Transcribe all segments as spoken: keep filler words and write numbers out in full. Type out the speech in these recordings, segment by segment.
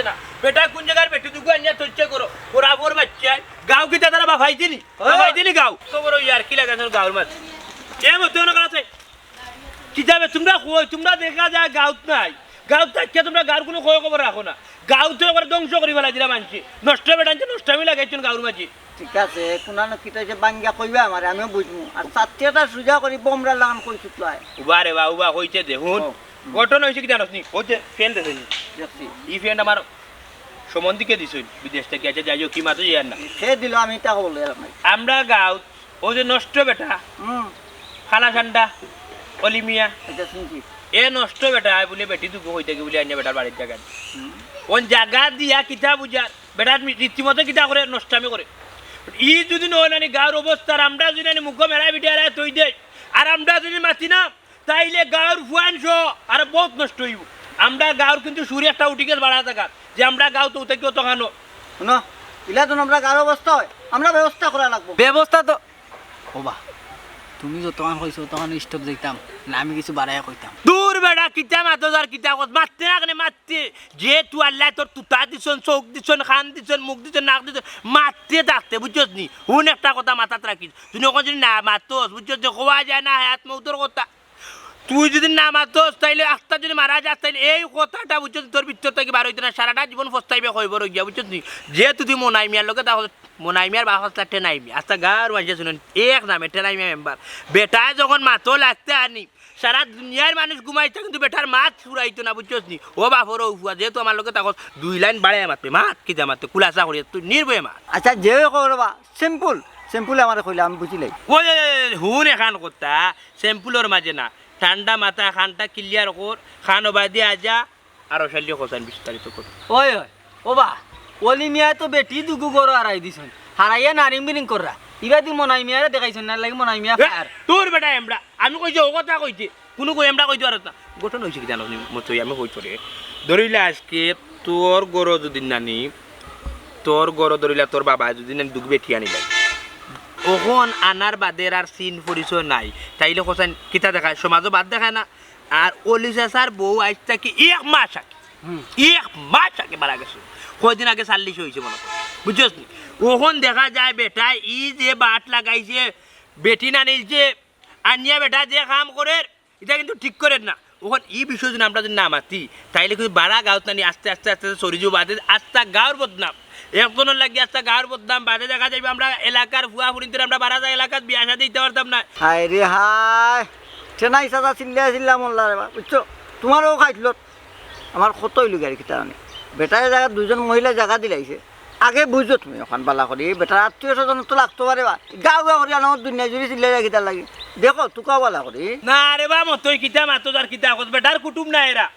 না। বেটা কুন জাগার বেটি দুগু আনিয়া থইছে করো। ওরা ওর বাচ্চায়। গাউ কিতা তারা বাফাইছে নি? বাফাইছে নি গাউ? খবর ওই আর কি লাগাইছে গাউর মাঝে। এ মতো না করা চাই। কিতাবে তুমরা কই, তুমরা দেখা যায় গাউত নাই। গাউত থাকিয়া তুমরা গাউর কুনু খয় খবর রাখো না। গাউ তো একবারে ধ্বংস করি ফালাই দিলা মানষে। নষ্ট বেটাইনতে নষ্ট আমি লাগাইছইন গাউর মাঝে। ঠিক আছে, কুনানো কিতা অইছে বাঙ্গিয়া কইবা আমারে, আমিও বুঝমু। আর ছাত্রীটা সুজা করি বোমরা লাগান কই ছুটলাই। উবা রে বা, উবা কইছে দে, হুন। ও। ঘটনা অইছে কিতা জানোস নি? ওই যে ফ্রেন্ড আছে নি? দেখছি। ই ফ্রেন্ড আমার সম্বন্ধিকে দিছইন বিদেশ থাকি। আচ্ছা, যাই হোক, কি মাতো ইয়ার না। সে দিল, আমি তা বলে এলাম নাই। আমরা গাউত, ও যে নষ্ট বেটা, হুম। খালা ঠান্ডা, অলি মিয়া। এটা শুনছি। এ নষ্ট বেটা, আয় বলে বেটি দুগু কই থাকি বলে আনিয়া বেটার বাড়ির জাগা। হুম। কোন জাগা দিয়া কিতা বুঝার? বেটার মি-, রীতিমতো কিতা করে, নষ্টামি করে। ই যদি নয় নানি গাউর অবস্থা, আর আমরা যদি নানি মুখ মেরা ভিডিও আর তৈ দেই, আর আমরা যদি মাতি না, তাইলে গাউর ফুয়ান সহ আর বহুত নষ্ট অইব। আমরা গাউর কিন্তু সুরে একটা উঠি গেছে বাড়া থাকার, যে আমরা গাউ তো উঠে কেউ তো খানো। শুনো, ইলা তো আমরা গাউর অবস্থা হয়, আমরা ব্যবস্থা করা লাগবো। ব্যবস্থা তো, ও বা, তুমি যতখান কইছো, ততখান স্টপ যাইতাম না, আমি কিছু বাড়াইয়া কইতাম। দূর বেটা, কিতা মাতো যার কিতা কত, মাততে না কেনে মাততে? যে তু আল্লাহ তোর তুতা দিছন, চোখ দিছন, কান দিছন, মুখ দিছন, নাক দিছন, মাততে থাকতে, বুঝছস নি? হুন একটা কথা মাথাত রাখিস, তুই যখন যদি না মাতস, বুঝছস নি? কওয়া যায় না হায়াত মৌতর কথা। তুই যদি না মাতস, তাইলে আস্তা যদি মারা যাস, তাইলে এই কথাটা, বুঝছস নি, তোর ভিতর থাকি বার অইতো না, সারাটা জীবন পস্তাইবে কইবর গিয়া, বুঝছস নি? যে তুই মনাই মিয়ার লগে তা মনাই মিয়ার বাপ আস্তা টেনাই মিয়া, আস্তা গাউর মানষে শুনইন, এক নামে টেনাই মিয়া মেম্বার। বেটায় যখন মাতো লাগতে আনি, সারা দুনিয়ার মানুষ ঘুমাইতো, কিন্তু বেটার মাত ফুরাইতো না, বুঝছস নি? ও বাফর ও ফুয়া, যেহেতু আমার লগে থাকস, দুই লাইন বাড়াইয়া মাতবে, মাত, কিতা মাতবে, খুলাসা করিয়া তুই নির্ভয়ে মাত। আচ্ছা, যে করবা, সিম্পল, সিম্পলে আমারে কইলে আমি বুঝিলাই। ওই, ওই, ওই, ওই, হুন এখান কথা, সিম্পলর মাঝে না, ঠান্ডা মাথা, খানটা ক্লিয়ার কর, খান ওবায়দি আজা, আরো শাল্লি হোসেন বিস্তারিত কর। ওই, ওই, ও বা, অলি মিয়ায় তো বেটি দুগু গরো হারাই দিছইন। হারাইয়া নারিং বিরিং কররা। ইবা দি মনাই মিয়ারে দেখাইছইন না, লাগি মনাই মিয়া এ, ফায়ার। তোর বেটা এমরা, আমি কইছি ও কথা কইছি, কুনু কই এমরা কইতে পারত না। ঘটনা অইছে কি জানো নি, মতই আমি কই তোরে। ধরিলা আজকে তোর গরো যদি নানি, তোর গরো ধরিলা তোর বাবা যদি নানি দুগু বেটি আনিলাই। অখন আনার বাদে আর চিন পরিচয় নাই। তাইলে হোসেন কিতা দেখায়, সমাজও বাদ দেখায় না। আর অলি চাচার বউ আইজ থাকি এক মাস আগে, হুম। এক মাস আগে মারা গেছে। কয়দিন আগে চাল্লিশ অইছে মনে কর, বুঝছস নি? অখন দেখা যায় বেটায় ই যে বাট লাগাইছে, বেটি নানির যে আনিয়া বেটা যে কাম করের, ইটা কিন্তু ঠিক করের না। অখন ই বিষয় যদি আমরা যদি না মাতি, তাইলে কিন্তু বারা গাউত নানি আস্তে আস্তে আস্তে আস্তে চলি যাইবো, বাদে আস্তা গাউর বদনাম। একজনর লাগি আস্তা গাউর বদনাম, বাদে দেখা যাইবো আমরা এলাকার ফুয়া ফুরিন্তরে আমরা বারা যায় এলাকাত বিয়া শাদি দিতে পারতাম না। হায় রে হায়, টেনাই চাচা চিল্লা চিল্লা মল্লা রে বা, বুঝছো? তোমারও খাইছিল, আমার কত অইল গাড়ি কিতা মানে। বেটায় জাগা দুইজন মহিলা জাগা দিলাইছে, আগে বুঝো তুমি অখান বালা করি, বেটার আত্মীয় স্বজন তো লাগতো পারে বা, গাউ গাউ করি আনামত দুনিয়া জুড়ি চিল্লাই রাখি তার লাগি। দেখো, তুকাও বালা করি। না রে বা, মতই কিতা মাতো যার কিতা কস, বেটার কুটুম না এরা।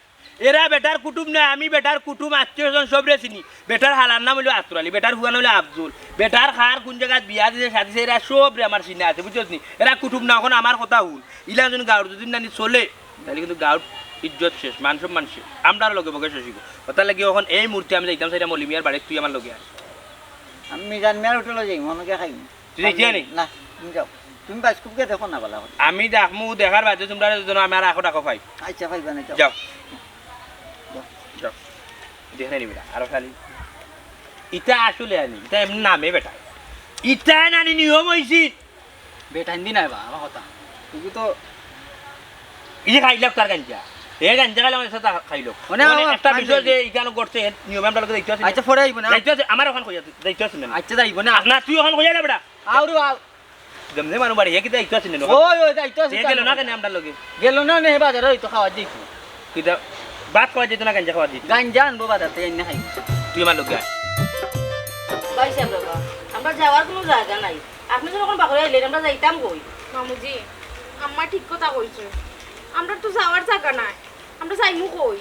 এরা বেটার কুটুম না, আমি বেটার কুটুম, আত্মীয় স্বজন সবরে চিনি। বেটার হালার নাম অইলো আতর আলী, বেটার ফুয়ার নাম অইলো আফজল। বেটার কার কুন জাগাত বিয়া দিছে, শাদি দিছে, এরা সবরে আমার চিনা আছে, বুঝছস নি? এরা কুটুম না, অখন আমার কথা হুন। ইলা যদি গাউর যদি নানি চলে, তাইলে কিন্তু গাউর ইজ্জত শেষ, মান সম্মান শেষ। আমরার লগে বগে শেষ অইবো। অতার লাগি অখন এই মুহূর্তে আমি যাইতাম চাইরাম অলি মিয়ার বাড়িত, তুই আমার লগে আয়। আমি মিজান মিয়ার হোটেলো যাই, মনে কে খাই। তুই দেখিয়া নি? না, তুমি যাও। তুমি বাইস্কোপ গিয়া দেখো না বালা করি। আমি দেখমু, দেখার বাদে তোমরা যেন আমি আর রাখো রাখো পাই। আচ্ছা, পাইবা না, যাও। যাও। যাও। যাও। দেখে নিবি না, আরো খালি। ইটা আসলে আনি, ইটা এমনি নামে বেটা। ইটা নানি নিয়ম অইছে। বেটাইন দি নাই বা, আমার কথা। তুমি তো ই খাইলাক তার গাঞ্জা। এ গাঞ্জা খাইলাম, এর সাথে খাইলো। মানে, মানে, আমার একটা খাইলো বিষয় কি? যে ইখানো ঘটছে, এর নিয়মে আমরা লোকে দেখতে আছি না। আচ্ছা, পরে আইবো না। দেখতে আছি, আমার অখন কইয়া, দেখতে আছি না। আচ্ছা, যাইবো না। না, তুই অখন কইয়া যা বেটা। আউরে আউ। জমজে মানু বাড়ি, এ কি দেখতে আছি না? ওই, ওই, দেখতে আছি এ গেল না। না কেন আমরা লোকে? গেল না, নে, বাজারে হয়তো খাওয়া দিত। কিতা? ভাত খাওয়া দিত না, গাঞ্জা খাওয়া দিত? গাঞ্জা আনবো বাজার থেকে, এনে খাই। তুই আমার লোকে আয়। ভাই সাহেব বাবা, আমরা যাওয়ার কোনো জায়গা নাই। আপনি যখন বাকরে আইলেন, আমরা যাইতাম কই? মামুজি, আম্মা ঠিক কথা কইছে। আমরা তো যাওয়ার জায়গা নাই। আমরা যাইমু কই?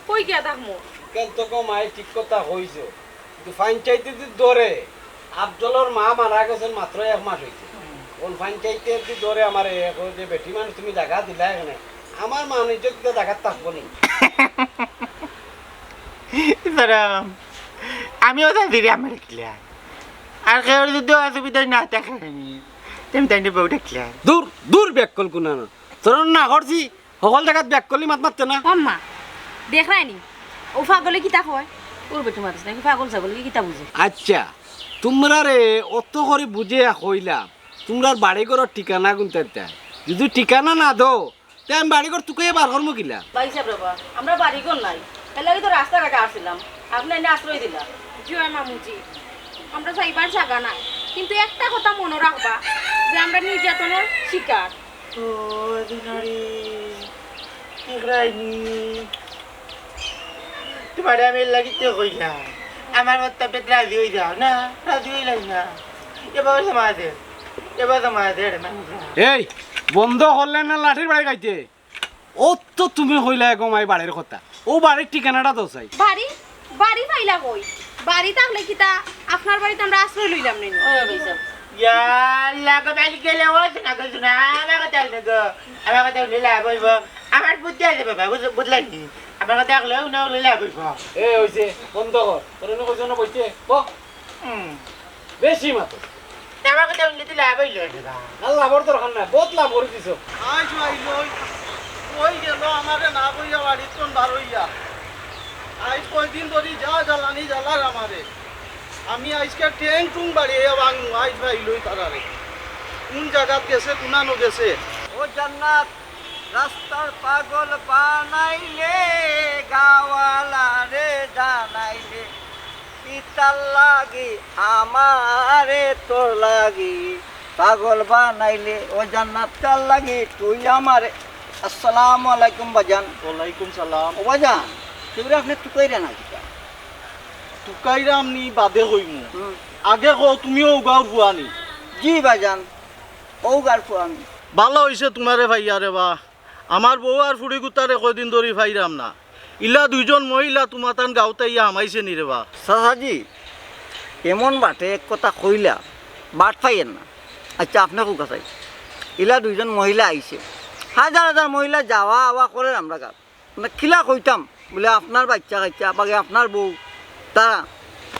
কই গিয়া থাকমু? কেন তো গো মায়ে ঠিক কথা কইছো। কিন্তু পঞ্চায়েতে যদি ধরে, আফজলর মা মারা গেছেন মাত্র এক মাস হইছে। কোন পঞ্চায়েতে যদি ধরে আমারে, কয় যে বেটি মানুষ তুমি জায়গা দিলা এখানে, আমার মান ইজ্জত কিতা জায়গাত থাকবো নি? সালাম, আমিও যাই দিরে আমার কিলা। আর কেউর যদি অসুবিধা না থাকে, তুমি তাইলে বউ ডাকলা। দূর, দূর বেক্কল কুনানো। তোর না করছি, হকল জায়গাত বেক্কলি মাত মাততে না। ও আম্মা, দেখরায়নি, ও পাগলে কিতা কয়? ওর বেটি মাতিস নাকি, পাগল ছাগল কি কিতা বুঝে? আচ্ছা, তুমরারে অত করি বুঝাইয়া কইলাম, তুমরার বাড়ি ঘরর ঠিকানা কুনটা? যদি ঠিকানা না দেও, তে আমি বাড়ি ঘর তুকাইয়া বার করমু কিলা? ভাই সাব রে বা, আমরা বাড়ি ঘর নাই, এর লাগি তো রাস্তাঘাটে আছলাম, আপনে এনে আশ্রয় দিলা। জি অয় মামুজি, আমরা যাইবার জাগা নাই, কিন্তু একটা কথা মনো রাখবা যে আমরা নির্যাতনর শিকার। ও দিনারি, কি করাইনি? তুমারে আমি এর লাগি তো কইলাম, আমার মত পেট রাজি অই যাও না, রাজি অইলাই না। এবার সমাজে, এবার সমাজে রে মানুষ। এই, বন্ধ করলে না লাঠির বাড়ি খাইতে? ও তো তুমি কইলা এগো মাই বাড়ির কথা, ও বাড়ির ঠিকানাটা তো চাই। বাড়ি, বাড়ি পাইলা কই? বাড়ি থাকলে কিতা আপনার বাড়িত আমরা আশ্রয় লইলাম নি? ওই ভাই সাব। ইয়া আল্লাহ, গো বাড়ি গেলে ও শোনা গো, শোনা, আমার কথা হইলো গো, আমার কথা হইলে লাভ হইব। আমার বুদ্ধি আছে বাবা, বুঝ-, বুঝলাই নি? আমার কথা হইলে না হইলে লাভ হইব। এ হইছে, বন্ধ কর। তোর এনে কইছো না বইতে? বহ। হুম। বেশি মাতো। আমার কথা হইলে তো লাভ হইল রে বা। না, লাভর দরকার নাই, বহুত লাভ করে দিছো। আইজ ভাই লই, কই গেল আমারে না কইয়া বাড়িত কোন বার হইয়া। আইজ কয়দিন ধরি যা জ্বালানি জ্বালার আমারে। আমি আইজকে টেং টুং বাড়িয়ে ভাঙমু, আইজ ভাই লই তারারে। কোন জাগাত গেছে, কোনানো গেছে। ও জান্নাত, রাস্তার পাগল বানাইলে, গাওয়ালারে জানাইলে, কিতার লাগি আমারে তোর লাগি পাগল বানাইলে, ও জান্নাত কার লাগি তুই আমারে। আসসালামু আলাইকুম বাজান। ওয়ালাইকুম সালাম। ও বাজান, কেউরে আপনে তুকাইরা না কিতা? তুকাইরাম নি বাদে কইমু। হুম। আগে কও, তুমি ও গাঁওর ফুয়া নি? জি বাজান, ও গাঁওর ফুয়া নি। ভালা অইছে তুমারে পাইয়া রে বা। আমার বউ আর ফুড়ি গুতারে কয়দিন ধরি পাইরাম না। ইলা দুইজন মহিলা তুমাতান গাঁওত আইয়া হামাইছে নি রে বা? চাচাজি, এমন বাটে এক কথা কইলা, বাট পাইয়ের না। আচ্ছা, আপনে কউক্কা চাই, ইলা দুইজন মহিলা আইছে, হাজার হাজার মহিলা যাওয়া আওয়া করের আমরা গাঁওত। মানে কিলা কইতাম, বুলে আপনার বাইচ্চা কাইচ্চা, বাকি আপনার বউ, তারা,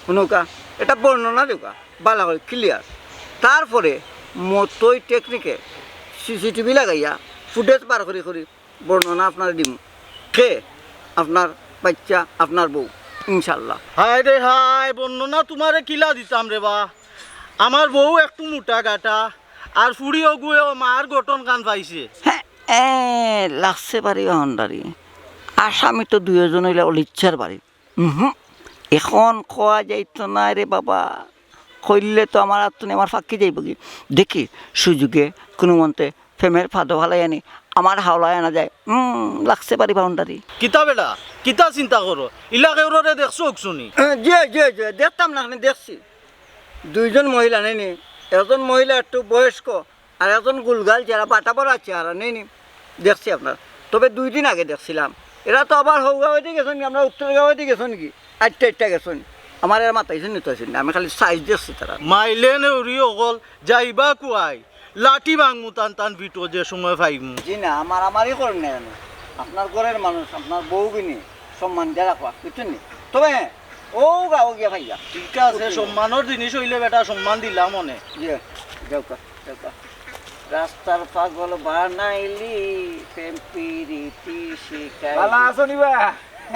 হুনউক্কা, এটা বর্ণনা দেউক্কা, ভালা করি, clear। তারপরে মতই technique-এ CCTV লাগাইয়া footage বার করি করি বর্ণনা আপনারে দিমু। কে? আপনার বাইচ্চা, আপনার বউ, ইনশাআল্লাহ। হায় রে হায়, বর্ণনা তুমারে কিলা দিতাম রে বা? আমার বউ একটু মোটা গাটা, আর ফুড়ি অগুয়ে মার গঠন খান পাইছে। হ্যাঁ, এ, লাগছে বাড়ি ভান্ডারি। আসামি তো দুইজন অইলা অলিচ্ছার বাড়ি। উহুম, এখন কওয়া যাইতো না রে বাবা, কইলে তো আমার আত্মনি আমার ফাঁকি যাইবগি। দেখি, সুযোগে কুনুমন্তে প্রেমের ফাঁদো ফালাই আনি আমার হাওলায় আনা যায়। উম, লাগছে বাড়ি ভান্ডারি। কিতা বেটা, কিতা চিন্তা করো? ইলা কেউররে দেখছো অকছনি? এ, জি, জি, জি, দেখতাম না, আমি দেখছি। দুইজন মহিলা নেনি, একজন মহিলা একটু বয়স্ক, আর একজন গুলগাল চেহারা, বাটা বড়া চেহারা, নেনি, দেখছি আপনার। তবে দুই দিন আগে দেখছিলাম। এরা তো আবার হৌগাঁওদি গেছইন, আমরা উত্তরগাঁওদি গেছইন কি, আটটা আটটা গেছইন। আমার এরা মাতাইছইন নি তো আছইন না, আমি খালি size দেখছি তারা। মাইলে নেউরি অকল, যাইবা কুয়াই? লাঠি ভাঙমু তান তান পিঠো যে সময় পাইমু। জি না, মারামারি করেন না কেন? আপনার ঘরের মানুষ, আপনার বউগিনি সম্মান দিয়া রাখবা, বুঝছেন নি? তবে হ্যাঁ, ও গাঁও গিয়া ভাইয়া। ঠিক আছে, সম্মানর জিনিস অইলে বেটা সম্মান দিলাম অনে। জি, যাউক্কা, যাউক্কা। রাস্তার পাগল বানাইলি, প্রেম পিরিতি শিখাইলি। ভালা আছো নি বা?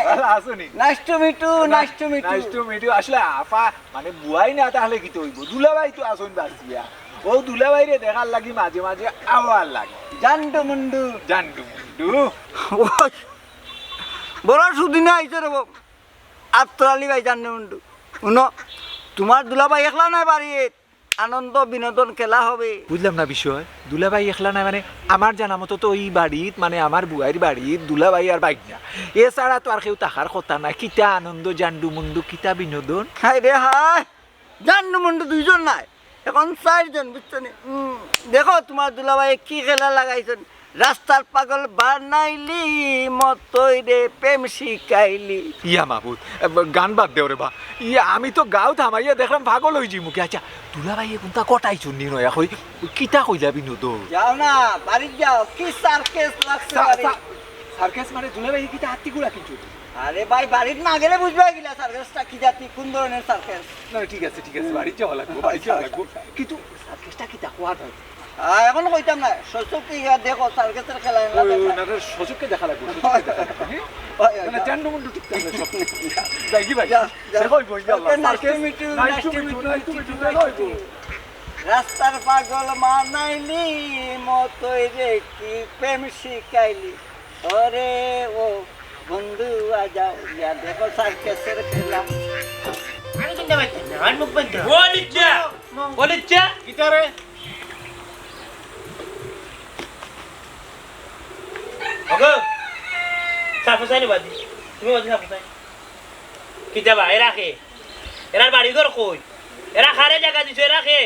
ভালা আছো নি? Nice to meet you, nice to meet you। Nice to meet you। আসলে আফা, মানে, বুয়াই না তাহলে কিতা অইবো? দুলাভাই তো আছইন বাঁচিয়া। ও দুলাভাইরে দেখার লাগি মাঝে মাঝে আওয়ার লাগে। জান্ডু মুন্ডু। জান্ডু মুন্ডু। ও, বড় সুদিনে আইছো রে বাবা। আত্তর আলী ভাই জান্ডু মুন্ডু। হুনো, তুমার দুলাভাই একলা নায় বাড়িত। আনন্দ বিনোদন খেলা হবে। বুঝলাম না বিষয়। দুলাভাই একলা নায় মানে, আমার জানা মতো তো ই বাড়িত, মানে, আমার বুয়াইর বাড়িত দুলাভাই আর ভাইগ্না। এছাড়া তো আর কেউ থাকার কথা নায়। কিতা আনন্দ, জান্ডু মুন্ডু, কিতা বিনোদন? হায় রে হায়, জান্ডু মুন্ডু দুইজন নায়, এখন চাইরজন, বুঝছো নি? উম, দেখো তুমার দুলাভাইয়ে কি খেলা লাগাইছইন। রাস্তার পাগল বানাইলি, মতইরে প্রেম শিখাইলি। ইয়া মাবুদ, এ, ব-, গান বাদ দেও রে বা। ইয়া, আমি তো গাঁওত হামাইয়া দেখলাম পাগল অইযিমু গি। আচ্ছা, দুলাভাইয়ে কুন্তা কটাই চুন্নি নয়া কই, কিতা কইলা বিনোদন? যাও না, বাড়িত যাও, কি circus লাগছে সা-, বাড়িত। সা-, circus মানে দুলাভাইয়ে কিতা হাতি ঘোড়া কিনছো? আরে ভাই, বাড়িত না গেলে বুঝবা কিলা circusটা কি জাতি, কোন ধরনের circus। না, না, ঠিক আছে, ঠিক আছে, বাড়িত যাওয়া লাগবো, বাড়িত যাওয়া লাগবো। কিন্তু circusটা কিতা কওয়া যায়? আহ, এখন কইতাম না, শ্বশুরকে ইয়া দেখো, সার্কাসের খেলা এলা ওই, ওই, দেখা। না, না, শ্বশুরকে দেখা লাগবো, শ্বশুরকে দেখা লাগবো, হ্যাঁ? ওই, ওই, না, না, যা। টেন্ডু মুন্ডু ঠিক থাকলে সব। যাই কি ভাই? যা, যা। দেখো, ওই, ওই, আল্লাহ, ওকে, nice to circus, meet you, nice nice to to meet meet you, you, nice to meet you, nice to meet you। রাস্তার পাগল মানাইলি, মতই রে কি প্রেম শিখাইলি। ওরে ও বন্ধু, আ যাও, ইয়া দেখো সার্কাসের খেলা। আমি চিনতে পারছি না, আমার মুখ বন্ধ। ও লিচ্ছা, ও লিচ্ছা। কিতা রে? ওগো, সাফ সাইনি বাদি। তুমি বাদি সাফ সাইনি। কিতা বা, এরা কে? এরার বাড়ি ঘর কই? এরা কারে জাগা দিছো, এরা কে?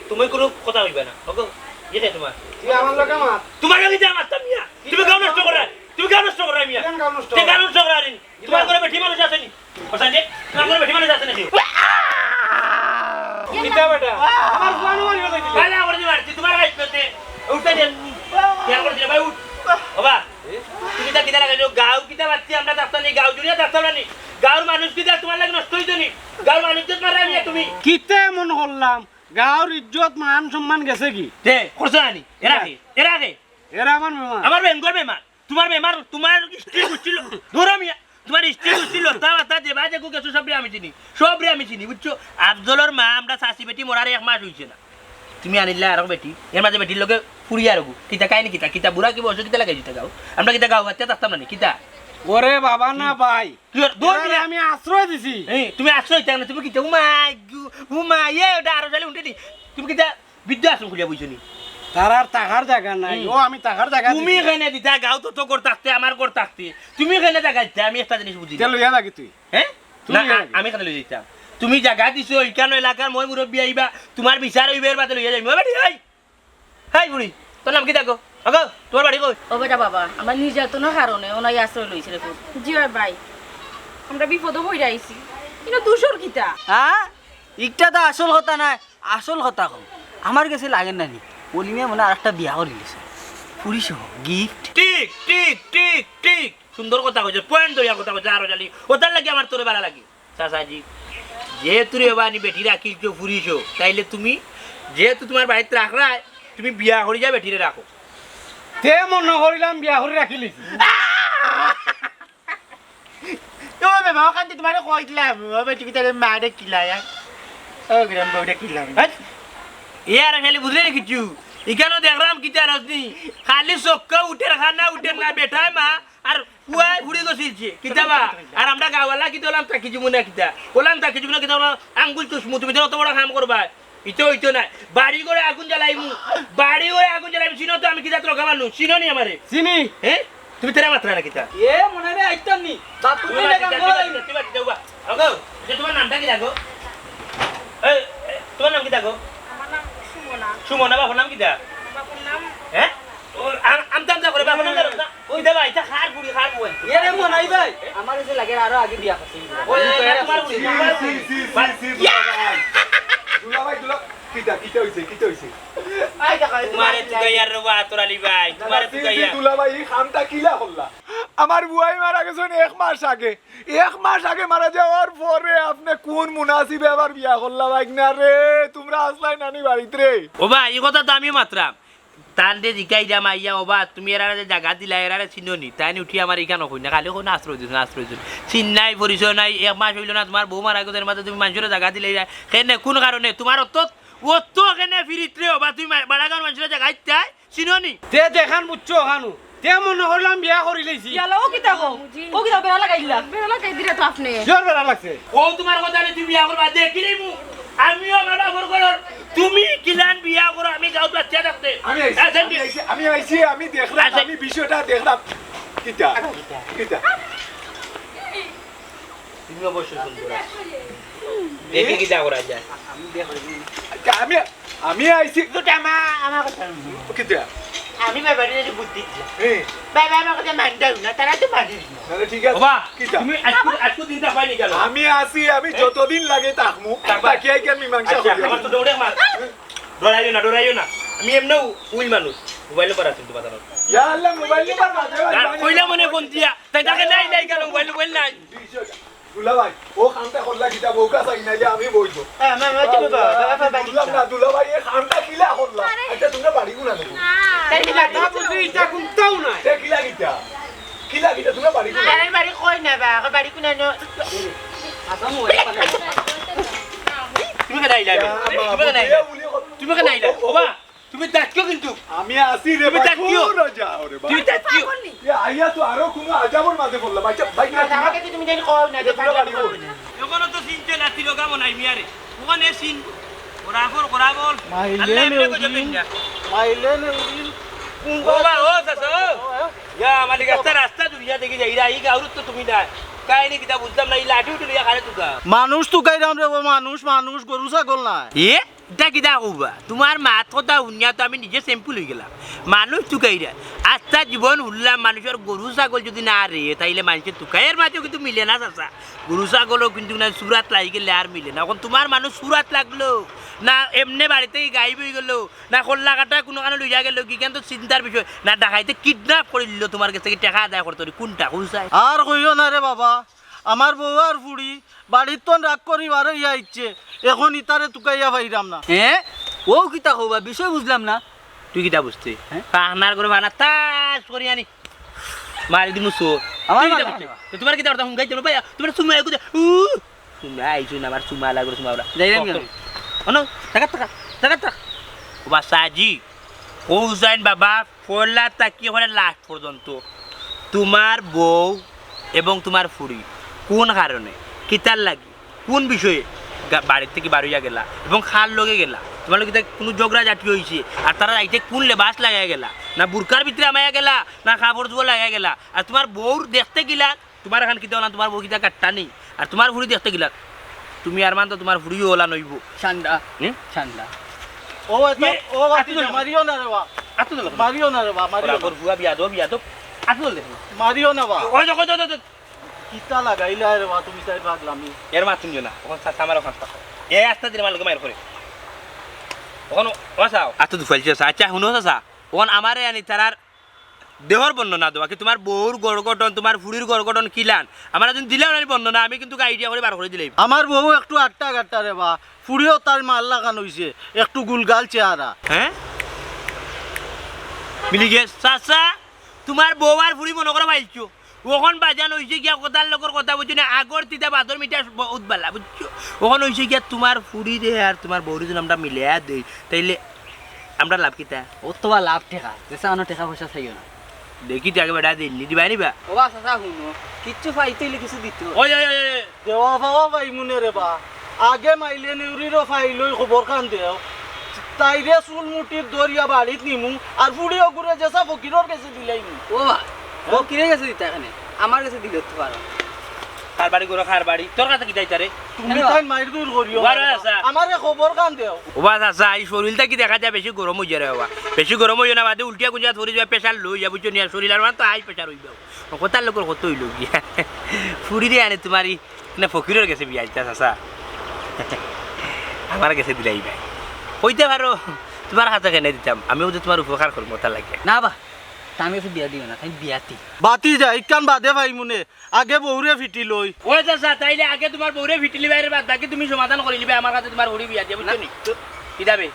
তুমি কুনু কথা কইবা না। ওগো, ইয়ে কে তোমার? তুই আমার লগে মাত। তোমার লগে যা মাততাম মিয়া। তুমি গাঁও নষ্ট করায়। তুমি গাঁও নষ্ট করায় মিয়া। কেন গাঁও নষ্ট তে করায়? গাঁও নষ্ট করায় নি। তোমার ঘরো বেটি মানুষ আছে নি? হোসেন রে, তোমার ঘরো বেটি মানুষ আছে নাকি? কিতা বেটা? আমার ফুয়া নুয়া নিয়ে যাইতে। পালা করে দিবা, তুই তোমার গাছ পেতে। উঠতে দে। কেন করে দিলে ভাই, উঠ। বাবা, তুমি তা কিতা লাগাইছো? গাঁও কিতা বাচ্চি আমরা থাকতাম নি, গাঁও জুড়িয়া থাকতাম না নি। গাঁওর মানুষ কিতা তোমার লাগি নষ্ট হইতো নি? গাঁওর মানুষ তো মারা মিয়া তুমি। কিতা মনে করলাম? গাঁওর ইজ্জত মান সম্মান গেছে কি? দে, করছো আনি। এরা কে? এরা কে? এরা আমার মেহমান। আমার বেঙ্গল বেমান। তোমার বেমার, তোমার স্ত্রী গুষ্টি ল-, ধরো মিয়া, তোমার স্ত্রী গুষ্টি লতা মাতা যে বাজে গু গেছো, সবরে আমি চিনি, সবরে আমি চিনি, বুঝছো? আফজলর মা, আমরা চাচি বেটি মরার এক মাস হইছে না। তুমি আনিলা আরো বেটি, এর মাঝে বেটির লগে ফুরিয়া রগু। কিতা কাহিনী কিতা? কিতা বুড়া কি বয়স কিতা লাগাই দিতে গাও? আমরা কিতা গাও বাচ্চা থাকতাম না নি? কিতা? ওরে বাবা না ভাই। কি ওর? দৌড় এরারে মিয়া। আমি আশ্রয় দিছি। এই, তুমি আশ্রয় দিতে না, তুমি কিতা? উমা, গু-, উমা, ইয়ে, ওটা আরো জালি উঠে নি। তুমি কিতা? বৃদ্ধ আশ্রম খুলিয়া বইছো নি? তারার থাকার জাগা নাই। হুম। ও, আমি থাকার জাগা তুমি দিছি। কেনে দিতা? গাঁও তো তো ঘর থাকতে, আমার ঘর থাকতে। তুমি কেনে জাগা দিতা? আমি একটা জিনিস বুঝি না। তে লইয়া যাগি তুই। হ্যাঁ? তুই না, লইয়া আ-, যাগি। আমি কেনে লইয়া যাইতাম? তুমি জাগা দিছো, ইখানো এলাকার মই মুরব্বি আইবা, তোমার বিচার হইবে, এর বাদে লইয়া যাইমু। ও বেটি, এই! এই বুড়ি, তোর নাম কিতা গো? ওগো, তোমার বাড়ি কই? ও বেটা বাবা, আমরা নির্যাতনের কারণে ওনাই আশ্রয় লইছে রে পুত। জি হয় ভাই, আমরা বিপদে পড়ে আইছি। কিন্তু দোষর কিতা? হ্যাঁ? ইটা তো আসল কথা নায়। আসল কথা কও, আমার গেছে লাগে না নি, অলি মিয়া মনে হয় আরেকটা বিয়া করিলিছে, ফুরি সহ, gift। ঠিক, ঠিক, ঠিক, ঠিক। সুন্দর কথা কইছো, point ধরিয়া কথা কইছো, আরো জালি। ওটার লাগি আমার তোরে ভালা লাগে। চাচাজি, যেহেতু রে বাবা নি বেটি রাখিলছো, ফুরি সহ, তাইলে তুমি, যেহেতু তোমার বাড়িত রাখরায়, তুমি বিয়া করি যা বেটিরে রাখো। তে মনে করিলাম বিয়া করি রাখিলিছি। ও বাবা, ওখান থেকে তোমারে কইলাম, ও বেটি কিতারে মারে কিলায়, ও গ্রাম বউটা কিলাম। হ্যাঁ? এ আর খালি বুঝলে না কিছু? ইখানো দেখলাম কিতা রজনী, খালি চক্কা উঠের খানা উঠের না, বেটায় মা, আর পুয়ায় ফুড়ি গছিলছে, কিতা বা? আর আমরা গাওয়ালা কিতা ওলাম তাকি জীবনে কিতা? ওলাম তাকি জীবনে কিতা ওলাম? আঙ্গুল চুষমু, তুমি তো অত বড় কাম করবা। ইতো, ইতো নাই। বাড়ি ঘরে আগুন জ্বালাইমু। বাড়ি ঘরে আগুন জ্বালাইমু। চিনো তো আমি কি জাত রোগা মানুষ? চিনো নি আমারে? চিনি। হ্যাঁ? তুমি তেরা মাত্রা না কিতা? এ, মনে হয় আইতাম নি। বাপ তুমি পুতলে বাদ দিও, গান তুমি বাদ গাওয়াই। দিও, তুমি বাদ দিও, বা। আগো, যে তোমার নামটা কি ডাকো? এই, এ, তোমার নাম কি ডাকো? আমার নাম সুমনা। সুমনা, বাবার নাম কিতা? বাবার নাম হ্যাঁ? ও, আম-, আমতা আমতা করে, বাবার নাম জানো না? ওই দেখো, এটা কার বুড়ি, কার বউ? এরে মনাই ভাই, আমার এই যে লাগে আরো আগে বিয়া করছে। ওই, ওই, ওই, তোমার বুড়ি, তোমার বুড়ি। ছি, ছি, ছি, ছি, দুলাভাই। দুলাভাই, দুলা-, কিতা, কিতা হইছে, কিতা হইছে? আই দেখো, এই তোমারে তোমার তুকাইয়ার রে বা, আতর আলী ভাই, না, তোমারে না, ছি, ছি, তুকাইয়ার। দুলাভাই, এই কামটা কিলা করলা? আমার বুয়াই মারা গেছেন এক মাস আগে। এক মাস আগে মারা যাওয়ার পরে আপনি কোন মুনাসিবে আবার বিয়া করলা, ভাই না রে? তোমরা আসলাই নানি বাড়িত রে? ও ভাই, এই কথা তো আমি মাতরাম। তানরে জিকাইরাম আইয়া, "ওবা, তুমি এরারে যে জাগা দিলা, এরারে চিনো নি?" তাইন উঠি আমার ইখানো কই না, খালি কই না আশ্রয় দিছো, আশ্রয় দিছো। চিন নাই, পরিচয় নাই, এক মাস হইল না তোমার বউ মারা গেছে, এর মাঝে তুমি মানুষরে জাগা দিলাইরায়। কেনে, কোন কারণে? তোমার অত, অত কেনে ফিরিত রে, ওবা, তুমি মা-, বাড়াগাঁওর মানুষরে জাগা দিতায়, চিনো নি? তে যেখান বুঝছো ওখানো। তে মনে করলাম বিয়া করি লইছি। ইয়ালা, ও কিতা গো? ও কিতা বেড়া লাগাইলা? বেড়া লাগাই দিলে তো আপনি। জোর বেড়া লাগছে। ও তোমার কথা নি, তুমি বিয়া করবা, দেখি নিমু। আমিও আমার বাপর ঘরর, তুমি কিলান বিয়া করো, আমি গাঁওত বাচ্চা থাকতে। আমি আইছি, আচ্ছা, আমি আইছি, আমি আইছি, আমি দেখলাম, আচ্ছা। আমি বিষয়টা দেখলাম। কিতা? কিতা? কিতা? তুমি অবশ্য সুন্দর আছো। দেখি কিতা করা যায়। আচ্ছা, আমি, আমি আইছি। দুটা মা আমার কথা শুনো। কিতা? আমি বাবারে একটু বুদ্ধি দিলাম। হ্যাঁ। বাবা আমার কথা মানতাম না, তারা তো মানিস না। তাহলে ঠিক আছে। বাবা, কিতা? তুমি আজকে, আজকে দিনটা পাইনি কেন? আমি আছি, আমি হ্যাঁ? যতদিন লাগে থাকমু। থাকবা? তাকিয়াই কি আমি মীমাংসা আচ্ছা, করি? আমার তো দৌড়ে মার। ডরাইও না, ডরাইও না। আমি এমনেও উইল মানুষ। মোবাইল নাম্বার আছে তোমার কাছে। ইয়া আল্লাহ, মোবাইল নাম্বার মাঝে মাঝে আর মাঝে কইলা মাঝে মনে ফোন দিয়া। তাই তাকে নাই, নাই কেন? মোবাইল, মোবাইল নাই। দুলাভাই, ও কামটা করলা কিতা? বউকা চাই নাইলে আমি বইব। হ্যাঁ, মা, মা, তুমি বাবা, বাবা, বাবা, বুঝলাম না, দুলাভাই, এই কামটা কিলা করলা? ইটা কুনটাও নাই। এ, কিলা কিতা? কিলা কিতা? তুমরা বাড়ি কুনো? আরে বাড়ি কই না বা, বাড়ি কুনো না। তুমি কেনে আইলা? তুমি কেনে আইলা? তুমি কেনে আইলা? ও, ও, ওবা, তুমি তাকিও কিন্তু। আমি আছি রে তুমি বাবা, তাকিও। দূর যাও রে বাবা। তুমি তাকিও। এ, আইয়া তো আরো কুনো আজাবর মাঝে পড়লাম। আচ্ছা, ভাই, না, না, আমাকে তো তুমি জানি কও না, যে তুমরা বাড়ি কই? এখনো তো চিনতে না, তিরোগা মনাই মিয়ারে। ওখানে চিন। ওরা এখন, ওরা বল। মাইলে আল্লাহ এমনি নেউরিন, বুঝে দেন না। মাইলে নেউরিন। কোন ও বা, ও চাচা, ও। হ্যাঁ? ইয়া, মালিক, রাস্তা, রাস্তা দুনিয়া দেখি যাই, রা, এই গাউরুত তো তুমি না। কাহিনী কিতা বুঝলাম না, এই লাঠি উঠে লইয়া খালে তুকা। মানুষ তুকাইরাম রে, ও মানুষ, মানুষ, গরু ছাগল না। এ? ইটা কিতা কইবা? তুমার মাত কথা হুনিয়া তো আমি নিজে simple অইগেলাম। মানুষ তুকাইরা। আস্তা জীবন হুনলাম, মানুষর গরু ছাগল যুদি না রে, তাইলে মানষে তুকাইর মাঝেও কিন্তু মিলে না, চাচা। গরু ছাগলও কিন্তু না সুরাত লাগি গেলে আর মিলে না। অখন তুমার মানুষ সুরাত লাগলো, না এমনে বাড়ি থাকি গায়েব অইগেলো, না কল্লা কাটা কুনুখানো লইয়া গেলো, কিখান তো চিন্তার বিষয়। না ডাকাইতে kidnap করিলিলো, তুমার গেছ থাকি টেকা আদায় করতো, কুনটা, কও চাই? আর কইও না রে বাবা, আমার বউ আর ফুড়ি বাড়ির তন রাগ করি বার অইয়া আইছে, অখন ইতারে তুকাইয়া পাইরাম না। হ্যাঁ? ও কিতা কইবা? বিষয় বুঝলাম না। তুই কিতা বুঝতে? হ্যাঁ? পাহনার করে বানা তাস করি আনি। মারি দিমু চোর। আমার তুই কিতা বানা বুঝতে? না। তো তুমার কিতা কথা হুনগাই যাবো ভাই, তুমার চুমা এগু দে। উ! চুমা আইছো না, আমার চুমা লাগবে, চুমা ওরা। যাইলাম কেন? অনো, টাকা, টাকা, টাকা, টাকা। ও বাসাজি, ও হুসাইন বাবা, পয়লা থাকি অখনে last পর্যন্ত তুমার বউ এবং তুমার ফুড়ি কুন কারণে, কিতার লাগি, কুন বিষয়ে গা-, বাড়ির থাকি বার অইয়া গেলা এবং কার লগে গেলা? তুমার লগে কিতা কুনু ঝগড়া ঝাটি অইছে? আর তারা যাইতে কুন লেবাস লাগাইয়া গেলা? না বুরকার ভিতরে হামাইয়া গেলা, না কাপড় চোপড় লাগাইয়া গেলা? আর তুমার বউর দেখতে কিলা? তুমার এখান কিতা অইলা, তুমার বউ কিতা কাট্টা নি? আর তুমার ফুড়ি দেখতে কিলা? তুমি আর মান তো তুমার ফুড়িও অলা নইবো। ঠান্ডা। হুম? ঠান্ডা। ও, এত, ইয়ে, ও, বাতি আতো না। মারিও না রে বা। আতো না। মারিও না রে বা, মারিও না। ওর ফুয়া বিয়াদব, বিয়াদব। আতো না। মারিও না বা। ওই দেখো, দেখো, দেখো। কিতা লাগাইলা রে বা, তুমি তাই পাগলামি। এর মা তুমি না। অখন চাচা আমার অখান পাকো। এ আস্তা দিলে আমার লগে মাইর করে। অখন, ও চাও। আতো দুফাইল চাচা। আচ্ছা, হুনো চাচা। অখন আমারে আনি তারার দেহর বর্ণনা দেওয়া, কি তুমার বউর গড় গঠন, তুমার ফুড়ির গড় গঠন কিলান? আমারে যুদি দিলাও না বর্ণনা, আমি কিন্তু idea করি বার করি দিলাই। আমার বউ একটু আট্টা গাট্টা রে বা, ফুড়িও তার মার লাখান অইছে, একটু গুলগাল চেহারা। হ্যাঁ? মিলি গেছে, চাচা, তুমার বউ আর ফুড়ি মনো করো পাইছো। অখন বাজান অইছে গিয়া কথার লগর কথা বুঝছো না, আগর তিতা বাদর মিঠা ব-, উতবালা, বুঝছো? অখন অইছে গিয়া তুমার ফুড়িরে আর তুমার বউরে যুদি আমরা মিলাইয়া দেই, তাইলে আমরার লাভ কিতা? ও তো বা লাভ টেকা, যে চানো টেকা পয়সা চাইও না। দেখি টেকা বেটা দিন, নি দিবা নিবা? ও বা চাচা হুনো, কিচ্ছু পাইতে অইলে কিছু দিতে অয়। ওই, ওই, ওই, ওই। দেওয়া পাওয়া পাইমুনে রে বা, আগে মাইলে নেউরিরও ফাইলই খবর খান দেও। তাইরে চুল মুঠিত ধরিয়া বাড়িত নিমু, আর ফুড়ি অগুরে যেছা ফকিরর গেছে দিলাইমু। ও বা, হ্যাঁ? ফকিরর গেছে দিতা কেনে? আমার গেছে দিলে তো পারো। কার বাড়ি গরু, কার বাড়ি? তোর কাছে কিতা ইতারে? তুমি কেন? তাই মাইর দূর করিও। বারো আছে। আমারে খবর খান দেও। ও বা চাচা, এই শরীলটা কি দেখা যায় বেশি গরম অইযায় রে বাবা? বেশি গরম অইও না, বাদে উল্টিয়া কুন জাগাত পড়ি যাইবা, pressure low অইযায়, বুঝছো নি? আর শরীল আর আমার তো high pressure অইবো। ও কথার লগর কত অইলো গিয়া? ফুড়িরে আনে তুমার ই, না ফকিরর গেছে বিয়া দিতা চাচা? আমার গেছে দিলাই ভাই। কইতে পারো, তুমার কাছে কেনে দিতাম? আমিও যে তুমার উপকার করমু, অতার লাগি। না বা, তাই আমি গেছে বিয়া দিও না, তাই বিয়াতি। বাতি যা, ইখান বাদে পাইমুনে। আগে বউরে ফিটি লই। ওই চাচা, তাইলে আগে তুমার বউরে ফিটি লিবায় রে, বাদ বাকি তুমি সমাধান করি লিবায়, আমার কাছে তুমার ফুড়ি বিয়া দিয়া, বুঝছো নি? না। কিতাবে?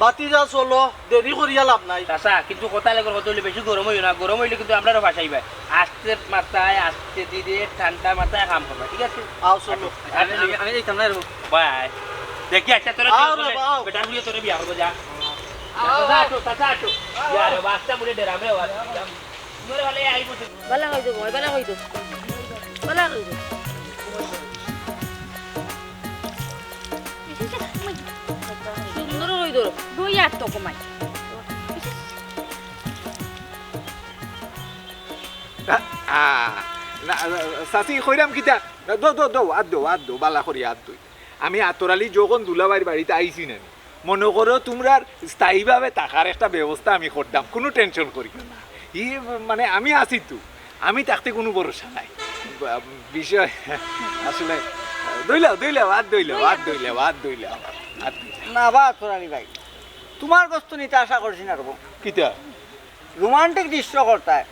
বাতি যা চলো, দেরি করিয়া লাভ নাই। চাচা, কিন্তু কথা লাগর কত অইলে বেশি গরম অইও না, গরম অইলে কিন্তু আমরারও ফাঁসাইবায়। আস্তে মাথায়, আস্তে ধীরে, ঠান্ডা মাথায় কাম করবা, ঠিক আছে? আও চলো। আচ্ছা, আমি, আমি, আমি এই কামনায় রইব। বাই। দেখি, আচ্ছা, তোরা আও কি রে বলে? বাবা, আও। বেটার ফুড়িয়ে তোরে বিয়া করবো, যা। আও, চাচা, আও। আটো, চাচা, আটো। আও, ইয়া আও। রে, বাচ্চা বুড়ি ডেরা, আমরা বাচ্চা। বালা কই দেবো, বালা কই দেবো। বালা কই দেবো। সুন্দর কই দেবো। দুই আর তো কমাই। আ, আ, না, চাচি, কইরাম কিতা? দো, দো, দো, আত দো, আত দো, বালা করি আত দো। আমি আতর আলী যখন দুলাভাইর বাড়িত আইছি না, মনো করো তুমরার স্থায়ীভাবে থাকার একটা ব্যবস্থা আমি করতাম, কুনু tension করিও না। ই মানে আমি আছি তো, আমি থাকতে কুনু ভরসা নাই। বা-, বিষয় আসলে, ধইলাও, ধইলাও, আত ধইলাও, আত ধইলাও, আত ধইলাও, আত ধইলাও। না বা আতর আলী ভাই, তুমার গেছ তো নিতে আশা করছি না রে বা। কিতা? Romantic দৃশ্য করতায়,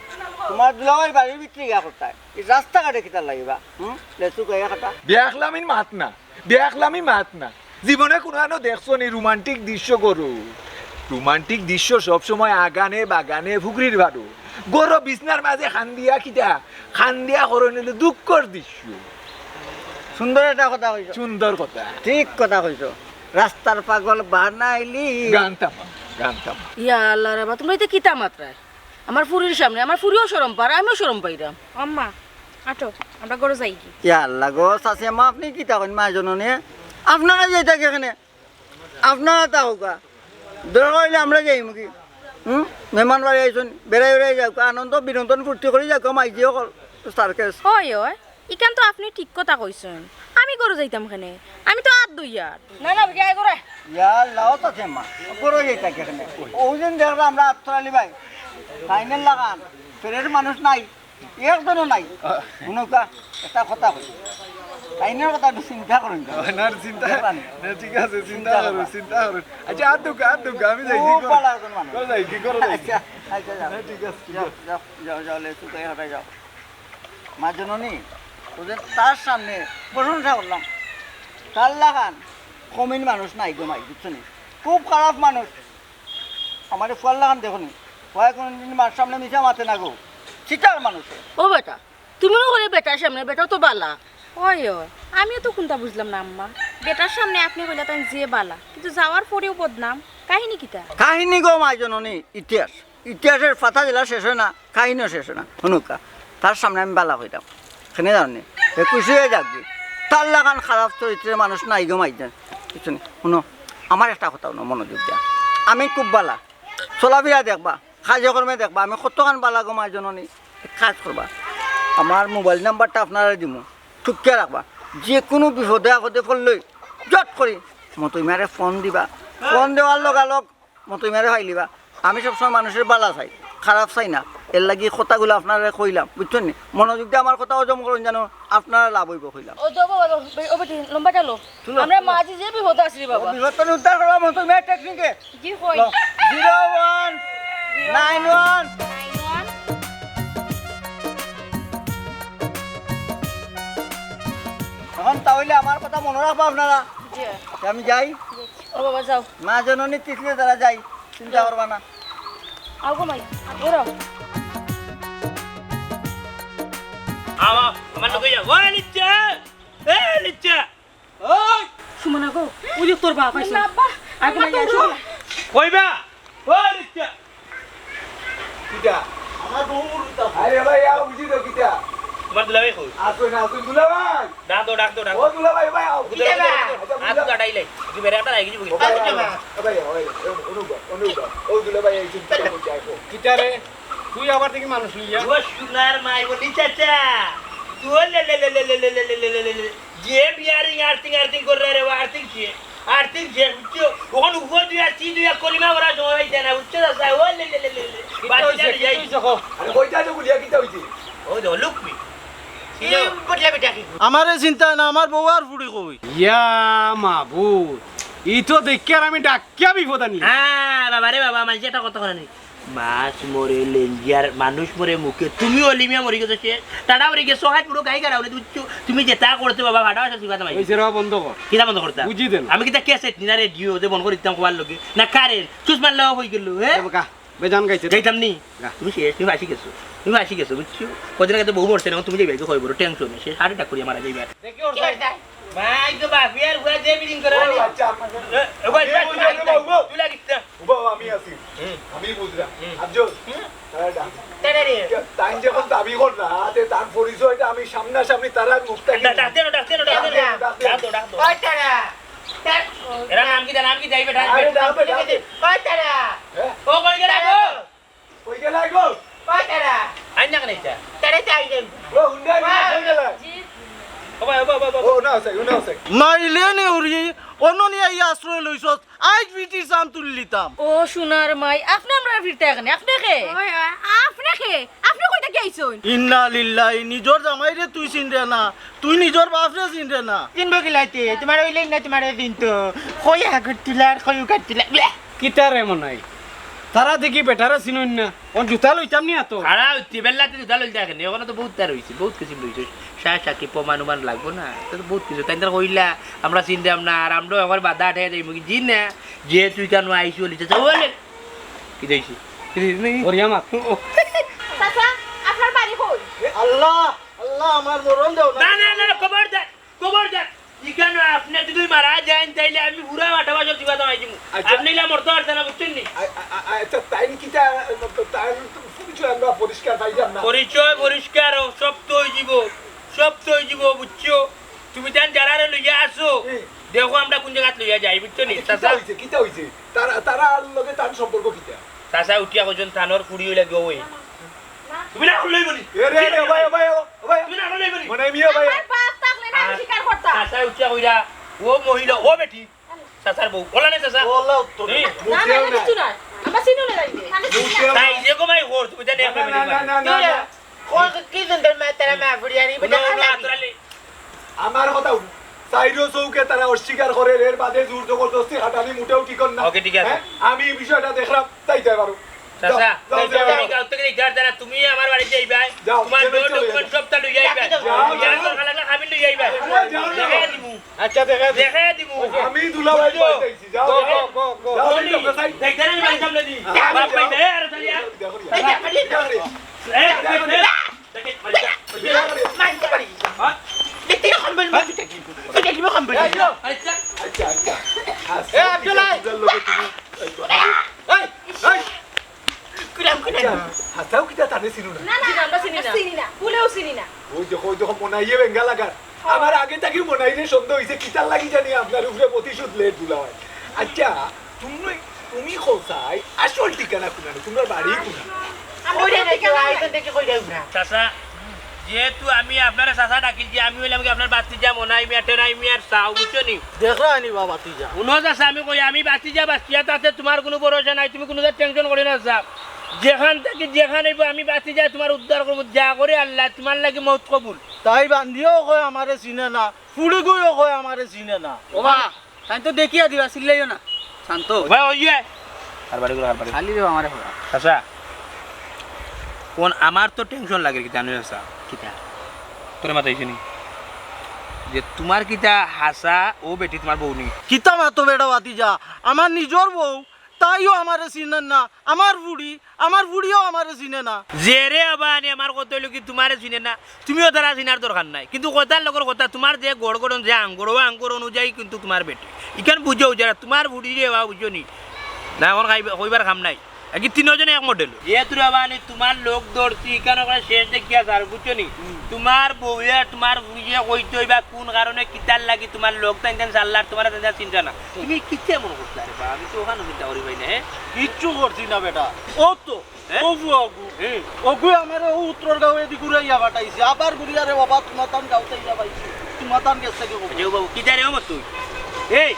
তুমার দুলাভাইর বাড়ির ভিতরে গিয়া করতায়। এই রাস্তাঘাটে কিতার লাগিবা? হুম? লেচু কইয়া খাটা। বিয়া একলামি মাত না, বিয়া একলামি মাত না। জীবনে কুনু আনো দেখছো নি romantic দৃশ্য করো? রোমান্টিক দৃশ্য সবসময় আগানে বাগানে, ফুকরির বাড়ু। গরো বিছনার মাঝে কান্দিয়া কিতা? কান্দিয়া করইন অইলো দুঃখর দৃশ্য। সুন্দর একটা কথা কইছো। সুন্দর কথা। ঠিক কথা কইছো। রাস্তার পাগল বানাইলি। গান থামা, গান থামা। ইয়া আল্লাহ রে বা, তুমরা ইতা কিতা মাতরায়? আমার ফুরির সামনে, আমার ফুরিও শরম পার, আমিও শরম পাইরাম। আম্মা, আটো, আমরা ঘরো যাইগি। ইয়া আল্লাহ গো, চাচি আম্মা, আপনি কিতা কইন মা জননী? আপনারা যাইতা কেনে? আপনারা তা হোকা। দরকার অইলে আমরা যাইমুগি। হুম? মেহমান বাড়ি আইছইন, বেড়াই বেড়াই যাউক্কা, আনন্দ বিনোদন ফুর্তি করি যাউক্কা, মাইজি অকল সার্কাস। অয়, অয়, ইখান তো আপনে ঠিক কথা কইছইন। আমি ঘরো যাইতাম কেনে? আমি তো আত ধইয়ার। না, না, বিয়া করে। ইয়া আল্লাহ, ও তো আছে মা। ঘরো যাইতা কেনে? অউ দিন দেখলাম আমরা আত্তর আলী ভাই। তাইনের লাখান। ফেরের মানুষ নাই। একজনও নাই। হুনউক্কা, একটা কথা কই। তাইনের কথা একটু চিন্তা করইন। না, চিন্তা, দেখলাম। না, ঠিক আছে, চিন্তা চিন্তা করো, করবা। চিন্তা করো। আচ্ছা, আত ধউক্কা, আত ধউক্কা, আমি যাই, কি খুব করো? ভালা একজন মানুষ। করো যাই, কি করো যাই? আচ্ছা, আচ্ছা, যাও। না, ঠিক আছে, ঠিক যাও, আছে। যাও, যাও, যাও, লেসু খাই হটাই যাও। মা জননী, ওদের তার সামনে প্রশংসা করলাম। তার লাখান কমিন মানুষ নাই গো মাই, বুঝছো নি? খুব খারাপ মানুষ। আমারে ফুয়ার লাখান দেখো নি। ফুয়ায় কোনোদিন মার সামনে মিছা মাতে না গো। চিটার মানুষ। ও বেটা, তুমিও কইলে বেটার সামনে, বেটাও তো বালা। ওই, ওই, আমিও তো কুনতা বুঝলাম না আম্মা। বেটার সামনে আপনে কইলা তাইন যে বালা, কিন্তু যাওয়ার পরেও বদনাম। কাহিনী কিতা? কাহিনী গো মাই জননী, ইতিহাস। ইতিহাসের পাতা যেলা শেষ হয় না, কাহিনীও শেষ হয় না। হুনউক্কা, তার সামনে আমি বালা কইতাম। কেনে জানো নি? হে খুশি অইয়া যাউক্কা। তার লাখান খারাপ চরিত্রের মানুষ নাই গো মাই জননী। বুঝছো নি? হুনো, আমার একটা কথা হুনো মনোযোগ দিয়া। আমি খুব বালা। চলাফিরা দেখবা, কাজে কর্মে দেখবা, আমি কতখান বালা গো মাই জননী। এক কাজ করবা, আমার মোবাইল নাম্বারটা আপনারারে দিমু, ঠুকিয়া রাখবা। যে কুনু বিপদে আপদে পড়লেই জট করি মতই মিয়ারে ফোন দিবা। ফোন দেওয়ার লগালগ মতই মিয়ারে পাইলিবা। আমি সবসময় মানুষের বালা চাই, খারাপ চাই না। এর লাগি কথাগুলা আপনারারে কইলাম, বুঝছইন নি? মনোযোগ দিয়া আমার কথা হজম করইন, যেন আপনারার লাভ অইবো কইলাম। ও, দে বাবা, দে, ও বেটি, লম্বা চালো। তুলো, আমরা তুলো। মাঝে যে বিপদে আছি রে বাবা। বিপদ তো উদ্ধার করবা মতই মিয়ার টেকনিকে। জি, কই? Zero one nine one. Nine one. এখন তাহলে আমার কথা মনো রাখবা আপনারা। জি। তে আমি যাই। জি। ও বাবা, যাও। মা জননী তৃষ্ণা তারা যাই, চিন্তা করবা না। আও গো মাই, আও। আও, আও, আমার লগে যাও। ওই লিচ্ছা! এই লিচ্ছা! ওই! সুমনা গো, ওই যে তোর বাপ আইছে। না, আব্বা। আয় গো, মাই, আয়, সুমনা। কইবা? ওই রিক্সা। কিটা? আমার বউ উল্টা। আরে ভাই, আও, বুঝি তো কিটা? তোমার দুলাভাই কই? আসো না, আসো, দুলাভাই। ডাক দাও, ডাক দাও, ডাক ও দাও। দুলাভাই, ভাই, আও। দুলাভাই, কিটা? দুলাভাই, আচ্ছা, আচ্ছা, দুলাভাই। দুলাভাই, আইগি বুঝি। ও ভাই, ও ভাই, ও, অনুবা, অনুবা। ও দুলাভাই, এই চিন্তা করছি, আয়, ও। কিটা রে? তুই আবার দেখি মানুষ লইয়া। ও সোনার মাই বলি, চাচা। তুই লে, লে, লে। যে বিয়ারিং আর্থিং আর্থিং করে রে, ও আর্থিং কি? আর্থিং যে, বুঝছো? ওখানে উভয় দুই আর তিন দুই আর কলিমা ওরা জমা হইছে না, বুঝছো চাচা? ও লে, লে, লে, লে, লে। কিতা বাকি হইছে? জানি কিতা যাই। হইছে কও? আরে কইতা তো গুলিয়া কিতা হইছে? ও দে, লুকমি। এই বটলা বেটা কি? আমারে চিন্তা না, আমার বউ আর ফুড়ি কই? ইয়া মাবুদ, ই তো দেখিয়ার আমি ডাকিয়া বিপদ আনি। হ্যাঁ, বাবা রে বাবা, মানষে একটা কথা কয় না নি। মাছ মরে লেঞ্জিয়ার, মানুষ মরে মুখে। তুমি অলিমিয়া মরি গেছো শেষ। টাটা মরি গেছো, হাত পুরো গাই গাড়া উড়ে দিচ্ছ। তুমি যেটা করছো বাবা, ভাড়া আসা শিবাতে ভাই। ওই যে রে, বন্ধ কর। কিতা বন্ধ করতা? বুঝি দেন। আমি কিতা ক্যাসেট নি না রেডিও যে বন্ধ করে দিতাম কবার লগে? না কারেন্ট, চুস মারলেও হয়ে গেল, হ্যাঁ? এ বাকা, বেজান গাইছে। গাইতাম নি? গা। তুমি শেষ, তুমি আসি গেছো। তুমি আসি গেছো, বুঝছো? কদিন আগে তো বউ মরছে না, তুমি যাইবে, কই বড় টেনশন, শেষ হার্ট অ্যাটাক করিয়া মারা যাইবে। দেখি ওর কি অবস্থা? ভাই তো বাপি আর বুয়া যে বিডিং করে ও, আচ্ছা, আপনাকে এ, এ, ভাই, আমি ভাই, বুঝলাম ভাই, না, ভাই, বাবু। তুই লাগিস না। বাবু, আমি আছি। হুম। আমি বুঝলাম। হুম। আফজল, হুম। তারা ডাক। তারা রে। তাই যখন দাবি করলা, তে তার পরিচয়টা আমি সামনাসামনি তারার মুখটা কি? ডাক দে, ডাক দে, ডাক দে। ডাক দে, ডাক দে। ডাক দে, ডাক দে। ওই তারা। তার এরা নাম কি, নাম কি যাইবে, ডাক আরে, দে। ডাক দে, ডাক দে। ওই তারা। হ্যাঁ? ও কই গেল গো? কই গেলা গো? ওই তারা। আইন না কেন এটা? তারা চাই দেন। ও, হুন্ডা নিয়ে কই গেলা? জি। ও ভাই, ও ভাই, ও ভাই, ও ভাই। ও, না, আছে, ও না, আছে। মাইলে নে উড়ি, অননিয়া ই আশ্রয় লইছস, আইজ বিটির চাম তুলিলিতাম। ও সোনার মাই, আপনে আমরারে ফিরতে কেনে? আপনে কে? ওই, ওই, আপনে কে? আপনে কই থাকি আইছইন? ইন্না লিল্লাহি, নিজর জামাইরে তুই চিনরে না, তুই নিজর বাপরে চিনরে না। চিনবো কিলাইতে? তোমার ওই লাইন না, তোমার ওই দিন তো। কই আগর তুলার, কই উকার তুলা। ব্লে। কিতা রে মনাই? তারা দেখি বেটারা চিনইন না। অন জুতা লইতাম নি আতো। খাড়া অইতে বেল্লাতে জুতা লইল দেখেন। অখন তো বউত তার অইছে, বউত কিসিম অইছে। শাহ সাকিব প্রমাণ উমান লাগবো না। তো বউত কিছু। তাইন তারা কইলা, আমরা চিনতাম না, আর আমরাও আমার বাধা আটে যাইমু কি? জি না। যে তুই কেন আইসি বলি, তো বলে। কি দেখছি? কি দেখছি? মরিয়াম আপ। চাচা, আপনার বাড়ি কই? এ আল্লাহ, আল্লাহ, আমার মরণ দেও না। না, না, না, খবরদার, খবরদার। ইখানো আপনে যদি মারা যাইন, তাইলে আমি পুরা মাথা বাসর দিবা দামাই দিমু। আচ্ছা। আপনে ইলা মরতে পারতেন না, বুঝছেন নি? আ-, আ-, আ-, আচ্ছা, তাইন কিতা, তাইন তো কিছু আমরা পরিষ্কার পাইলাম না। পরিচয় পরিষ্কার, ও সব তো অই যিবো, সব তো অই যিবো, বুঝছো? তুমি তান যারারে লইয়া আসো, হুম। দেখো আমরা কোন জাগাত লইয়া যাই, বুঝছো নি? আচ্ছা, কিতা চাচা? হইছে, কিতা হইছে? তারা, তারার লগে তান সম্পর্ক কিতা? চাচা উঠিয়া কইছইন, তানর কুড়ি হইলা গিয়া ওই। তুমি না করলেই বলি। এ রে, রে, ভাই, ভাই, ও, ভাই। তুমি না করলেই বলি। মানে, মিয়া ভাই। আমার বাপ থাকলে না, আমি আর স্বীকার করতাম। চাচা উঠিয়া কইরা, ও মহিলা, ও বেটি। চাচার বউ। ওলা নে চাচা। ওলা উত্তর। এই। না, না, মোটেও না, না। কিচ্ছু না। আমরা চিনো না যাইতে। মোটেও না। তাই যে গো ভাই, ওর তুমি জানি না, না, না, না, না, না, না। কই, কি সুন্দর মা, তারা মা ফুড়ি আনি, হুনো, বেটা হুনো, খানা আতরালি। আমার কথা হুনো। চাইরো চউখে তারা অস্বীকার করে, এর বাদে জোর জবরদস্তি খাটানি মোটেও ঠিক না। ওকে, ঠিক আছে। হ্যাঁ? আমি এই বিষয়টা দেখলাম, যাইতে পারো। চাচা, যাও, যাও, যাও, যাও। তুমি গাঁও থেকে যাইতে পারতে না, তুমি আমার বাড়িত যাইবায়। যাও, তোমার যাও, ডোর যাও, ডকুমেন্ট যাও। সবটা লইয়া আইবায়। যাও, বিয়ার যাও। দরকার লাগলে হাবি লইয়া আইবায়। যাও, যাও। দেখাই দিমু। আচ্ছা, দেখা দিমু। দেখাই দিমু। আমি দুলাভাই যাও। যাইতেছি, যাও, গো, যাও। গো, গো, গো। যাও, যাও, যাও, যাও। দেখতে না, বাড়ি সামনে দি। হ্যাঁ, বাপ যাও। পাইছে, এ, আরে, চলিয়া। দেখো, দেখো, দেখো। এ, এ, এ, এ, এ, মারতে পারি। হ্যাঁ? দেখতে না, কম বলবো, হ্যাঁ? দেখতে না, কম বলবো। এই, যাও। আচ্ছা। আচ্ছা, আচ্ছা। এ, আব্দুল আই। এই, এই, এই। কুরাম, কুরাম। আচ্ছা, হাছাউ কিতা তারে চিনো না? না, না, জি, আমরা চিনি না। চিনি না, ভুলেও চিনি না। ওই দেখো, ওই দেখো, মনাইয়ে বেঙ্গা লাগার। আমার আগে থাকি মনাইরে সন্দেহ হইছে, কিতার লাগি জানি আপনার উপরে প্রতিশোধ লেট দুলাভাই। আচ্ছা, তুমি, তুমি কোথায়? আসল ঠিকানা কোনানো? তোমার বাড়ি কোনানো? আমরা ওই রে, ঠিকানা দেখো, নাই। আইতো দেখি কই যাই আমরা। চাচা, যেহেতু আমি আপনারে চাচা ডাকিছি, আমি হইলাম কি আপনার বাতিজা মনাই মিয়া, টেনাই মিয়ার চাও, বুঝছো নি? দেখো আনি বা বাতিজা। হুনো চাচা, আমি কই, আমি বাতিজা বাঁচিয়া তাতে তোমার কোনো ভরসা নাই, তুমি কোনো টেনশন করিও না চাচা। যেখান থাকি যেখান অইবো আমি বাঁচি যাই তোমার উদ্ধার করবো, যা করে আল্লাহ তোমার লাগি মউত কবুল। তাই বান্দিও কয় আমারে চিনে না, ফুড়িগুইও কয় আমারে চিনে না। ওবা, তাই তো দেখিয়া দিবা, চিল্লাইও না, শান্ত। ওবা, ওই যে। হারবাড়ি গুলো, হারবাড়ি। খালি রে আমারে করা। আচ্ছা, কোন আমার তো টেনশন লাগে কি জানো চাচা? কিতা? তোরে মাতাইছে নি? যে তোমার কিতা হাছা ও বেটি তোমার বউ নি? কিতা মাতো বেটা বাতিজা, আমার নিজর বউ, তাইও আমারে চিনে না, আমার ফুড়ি, আমার ফুড়িও আমারে চিনে না। যে রে আবা, আনি আমার কথা হইলো কি, তোমারে চিনে না, তুমিও তারা চিনার দরকার নাই। কিন্তু কথার লগর কথা, তোমার যে গড় গড়ন, যে আঙ্গর, ও আঙ্গর অনুযায়ী কিন্তু তোমার বেটি। ইখান বুঝো যারা, তোমার ফুড়ি রে বা বুঝো নি? না, আমার খাইবা-, কইবার কাম নাই। আর কি তিনজনে এক মডেল। যে তোরা বানি তোমার লোক ধরছি, ইখান ওখানে শেষ দেখিয়া যার, বুঝছো নি? হুম। তোমার বউয়ে, তোমার ফুড়িয়ে কইতো ইবা কোন কারণে কিতার লাগি তোমার লোক তাইন তাইন চাল্লার, তোমার তাইন তাইন চিনছে না। তুমি কিতা মনে করছো? আরে বা, আমি তো ওখানে চিন্তা করি পাই না, হ্যাঁ? কিচ্ছু করছি না বেটা। ও তো, হ্যাঁ? ও ফুয়া ওগু। হুম। ওগুই আমারে ও উত্তর গাঁও এদি ঘুরাইয়া পাঠাইছে। আবার ঘুরিয়া রে বাবা, তোমার তান গাঁও চাইয়া পাইছি। তোমার তান গেছে কি খবর? যে বাবু, কিতা রে ও মত তুই? এই,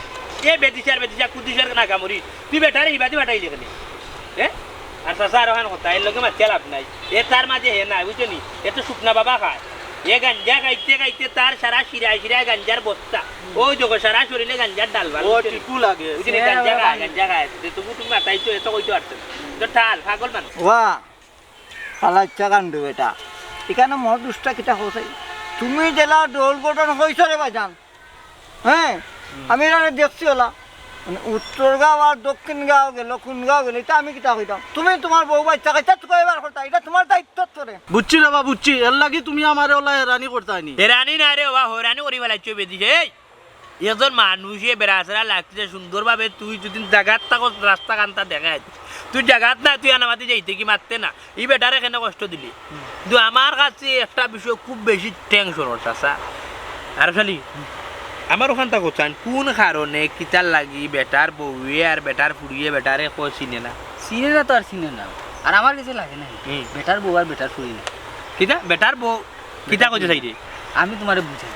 এ বেদিশার, বেদিশা, কুদ্দুশার না কামড়ি। তুই বেটারে হিবাদি পাঠাইলি কেনে? এ? আর চাচা আরো খান কথা, এর লগে মাতিয়া লাভ নাই। এ তার মাঝে হে নাই, বুঝছো নি? এ তো শুকনা বাবা খায়। এ গাঞ্জা খাইতে খাইতে তার সারা শিরায় শিরায় গাঞ্জার বস্তা। ওই দেখো, সারা শরীরে গাঞ্জার ডাল বাল, ও বুঝছো নি? টিকু লাগে। বুঝছো নি? গাঞ্জা খায়, গাঞ্জা খায়। যে তবু তুমি মাতাইছো, এ তো কইতে পারছো না। তো ঠাল, পাগল মানুষ। ওয়া, হালা ইচ্ছা কাণ্ড বেটা। ইখানো মহা দুষ্টা কিতা কইছে? তুমি যেলা দল গঠন কইছো রে বাজান, হ্যাঁ, হুম। আমি এরারে দেখছি ওলা। মানে, উত্তর গাঁও আর দক্ষিণ গাঁও গেল, কোন গাঁও গেল, ইটা আমি কিতা কইতাম? তুমি তোমার বউ বাচ্চা কাচ্চা তো কয়বার করতা, ইটা তোমার দায়িত্ব তো রে। বুঝছি রে বা, বুঝছি। এর লাগি তুমি আমারে ওলা হেরানি করতায় নি। হেরানি না রে বা, হয়রানি করি ফেলাইছো বেদিশা। এই, একজন মানুষে বেড়াছেড়া লাগছে সুন্দরভাবে, তুই যদি জাগাত থাকস, রাস্তা কান্তা দেখায়, তুই জাগাত না, তুই আনামাতি যাইতে কি মারতে না? ই বেটারে কেনে কষ্ট দিলি? হুম। কিন্তু আমার কাছে একটা বিষয় খুব বেশি টেনশন ওর চাচা। আর খালি আমার ওখানটা কোথায়, কোন কারণে, কিতার লাগি বেটার বউয়ে আর বেটার ফুড়িয়ে বেটারে কো চিনে না? চিনে না তো আর চিনে না। আর আমার কাছে লাগে না। হুম। বেটার বউ আর বেটার ফুড়ি না। কিতা? বেটার বউ? কিতা কইতে চাই রে? আমি তোমারে বুঝাই।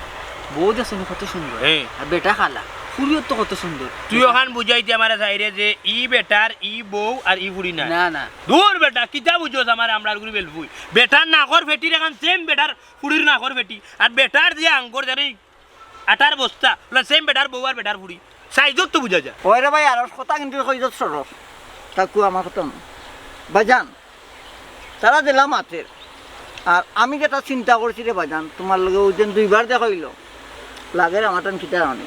বউ দেখছো নি কত সুন্দর। হ্যাঁ। আর বেটা কালা। ফুড়িও তো কত সুন্দর। তুই ওখান বুঝাইতে আমারে চাই রে যে ই বেটার, ই বউ আর ই ফুড়ি না। না, না। দূর বেটা, কিতা বুঝোস আমার আমরার গুড়ি বেলফুই? বেটার নাকর ফেটির এখান সেম বেটার ফুড়ির নাকর ফেটি। আর বেটার যে আঙ্গর জানি আটার বস্তা, ওলা সেম বেটার বউ আর বেটার ফুড়ি। সাইজত তো বুঝা যায়। ওই রে ভাই, আর কথা কিন্তু কই যাচ্ছ রস। তাকু আমার কথা না। বাজান, তারা দিলা মাতের। আর আমি যেটা চিন্তা করছি রে বাজান, তোমার লগে ওই দিন দুইবার দেখা হইল। লাগের আমার টান কিতা জানি।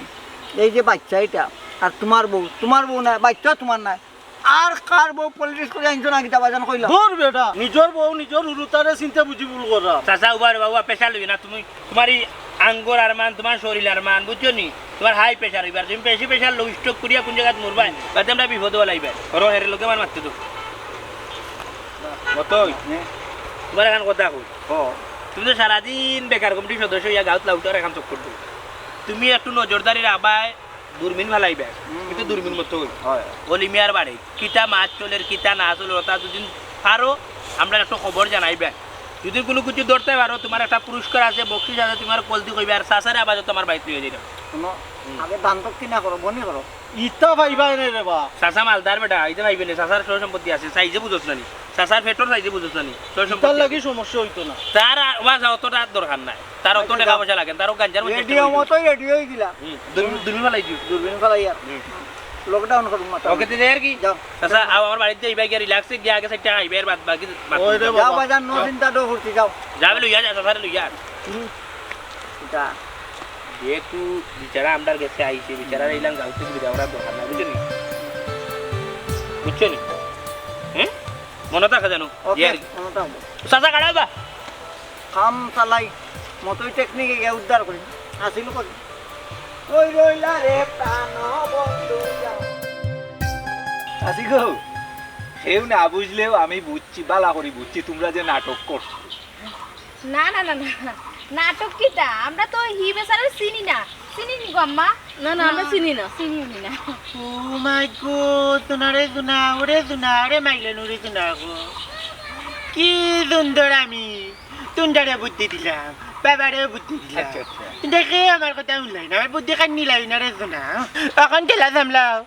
এই যে বাচ্চা এটা, আর তোমার বউ, তোমার বউ না, বাচ্চা তোমার না। আর কার বউ politics করি আনছো না কিতা বাজান কইলা? দূর বেটা, নিজর বউ নিজর হুরুতারে চিনতে বুঝি ভুল করা। চাচা, উবা রে বাবা, pressure লইও না তুমি। তুমার ই আঙ্গর আরমান, তুমার শরীর আরমান, বুঝছো নি? তুমার high pressure অইবার, তুমি বেশি pressure লও, stroke করিয়া কুন জাগাত মরবায়, বাদে আমরা বিপদো ফালাইবায়। করো, হেরে লগে আমার মাততে তো। মতই, তুমার এখান কথা কই। ও। তুমি তো সারাদিন বেকার কমিটির সদস্য অইয়া গাউত লাউটার এখান চক্কর দেও। তুমি একটু নজরদারি রাখবায়, দূরবীন ফালাইবায়। হুম। কিন্তু দূরবীন মতো অই। হয়। অলি মিয়ার বাড়ি। কিতা মাত চলের, কিতা না চলের, ওটা যদি পারো, আমরা একটু খবর জানাইবায়। যদি কুনু কিছু ধরতে পারো, তুমার একটা পুরস্কার আছে, বকশিস আছে, তুমার কল দি কইবায়, আর চাচারে আবার তোমার বাড়িত লইয়া যাইতাম। হুনো, হুম। আগে দান ভক্তি না করো, বনি করো। ইতা পাইবায় না রে বা। চাচা মালদার বেটা, ইতা পাইবে না, চাচার সয় সম্পত্তি আছে, size-এ বুঝছ না নি? চাচার পেটর size-এ বুঝছ না নি? সয় ইতার সম্পত্তি লাগি আছে। সমস্যা অইতো না। তার আর, ওবা, অতটা দরকার নাই। তার অত আচ্ছা, টেকা যাও। পয়সা লাগে না, তার ও গাঞ্জার মধ্যে রেডিও মতো রেডিও অই গেলা। হুম, দূর-, দূরবীন ফালাই দিও। দূরবীন ফালাই আর। হুম। Lockdown করুন মাথা। ওকে, তে যাই আর কি? যাও। চাচা, আও আমার বাড়িত যাইবায় গিয়া relax-এ গিয়া আগে সাইডটা আইবায় আর বাদ বাকি বাদ ওই রে যাও বাবা। বাজান, নো চিন্তা, ডো ফুর্তি, যাও। যাবে লইয়া যা, চাচারে লইয়া। হুম। এটা। যেহেতু বিচারা আমরার গেছে আইছে, বিচারা এইলাম গাউতে সুবিধা করার দরকার নাই, বুঝছো নি? বুঝছো নি? হ্যাঁ? মনে থাকে জানো? ওকে, ইয়ার মনে থাকবো। চাচা, কাড়া বা? কাম চালাই, মতই টেকনিকে গিয়া উদ্ধার করি। আসিল করি। ওই রইলা রে প্রাণ বন্ধু যা। আসি গো, কেউ না বুঝলেও আমি বুঝছি, বালা করি বুঝছি, তোমরা যে নাটক করছো। না, না, না, না। নাটক কিতা? আমরা তো হি বেচারারে চিনি না। চিনি নি গো আম্মা? না, না, আমরা না। চিনি না। চিনি উনি না। ও মাই গো, সোনা রে সোনা, ওরে সোনা, ওরে মাইলে নুরে সোনা গো। কি সুন্দর আমি। তুন্ডারে বুদ্ধি দিলাম, বাবারে বুদ্ধি দিলাম। আচ্ছা, আচ্ছা। তুন্ডা কে আমার কথা শুনলাই না, আমার বুদ্ধি কান নিলাই না রে সোনা। এখন ঠেলা সামলাও,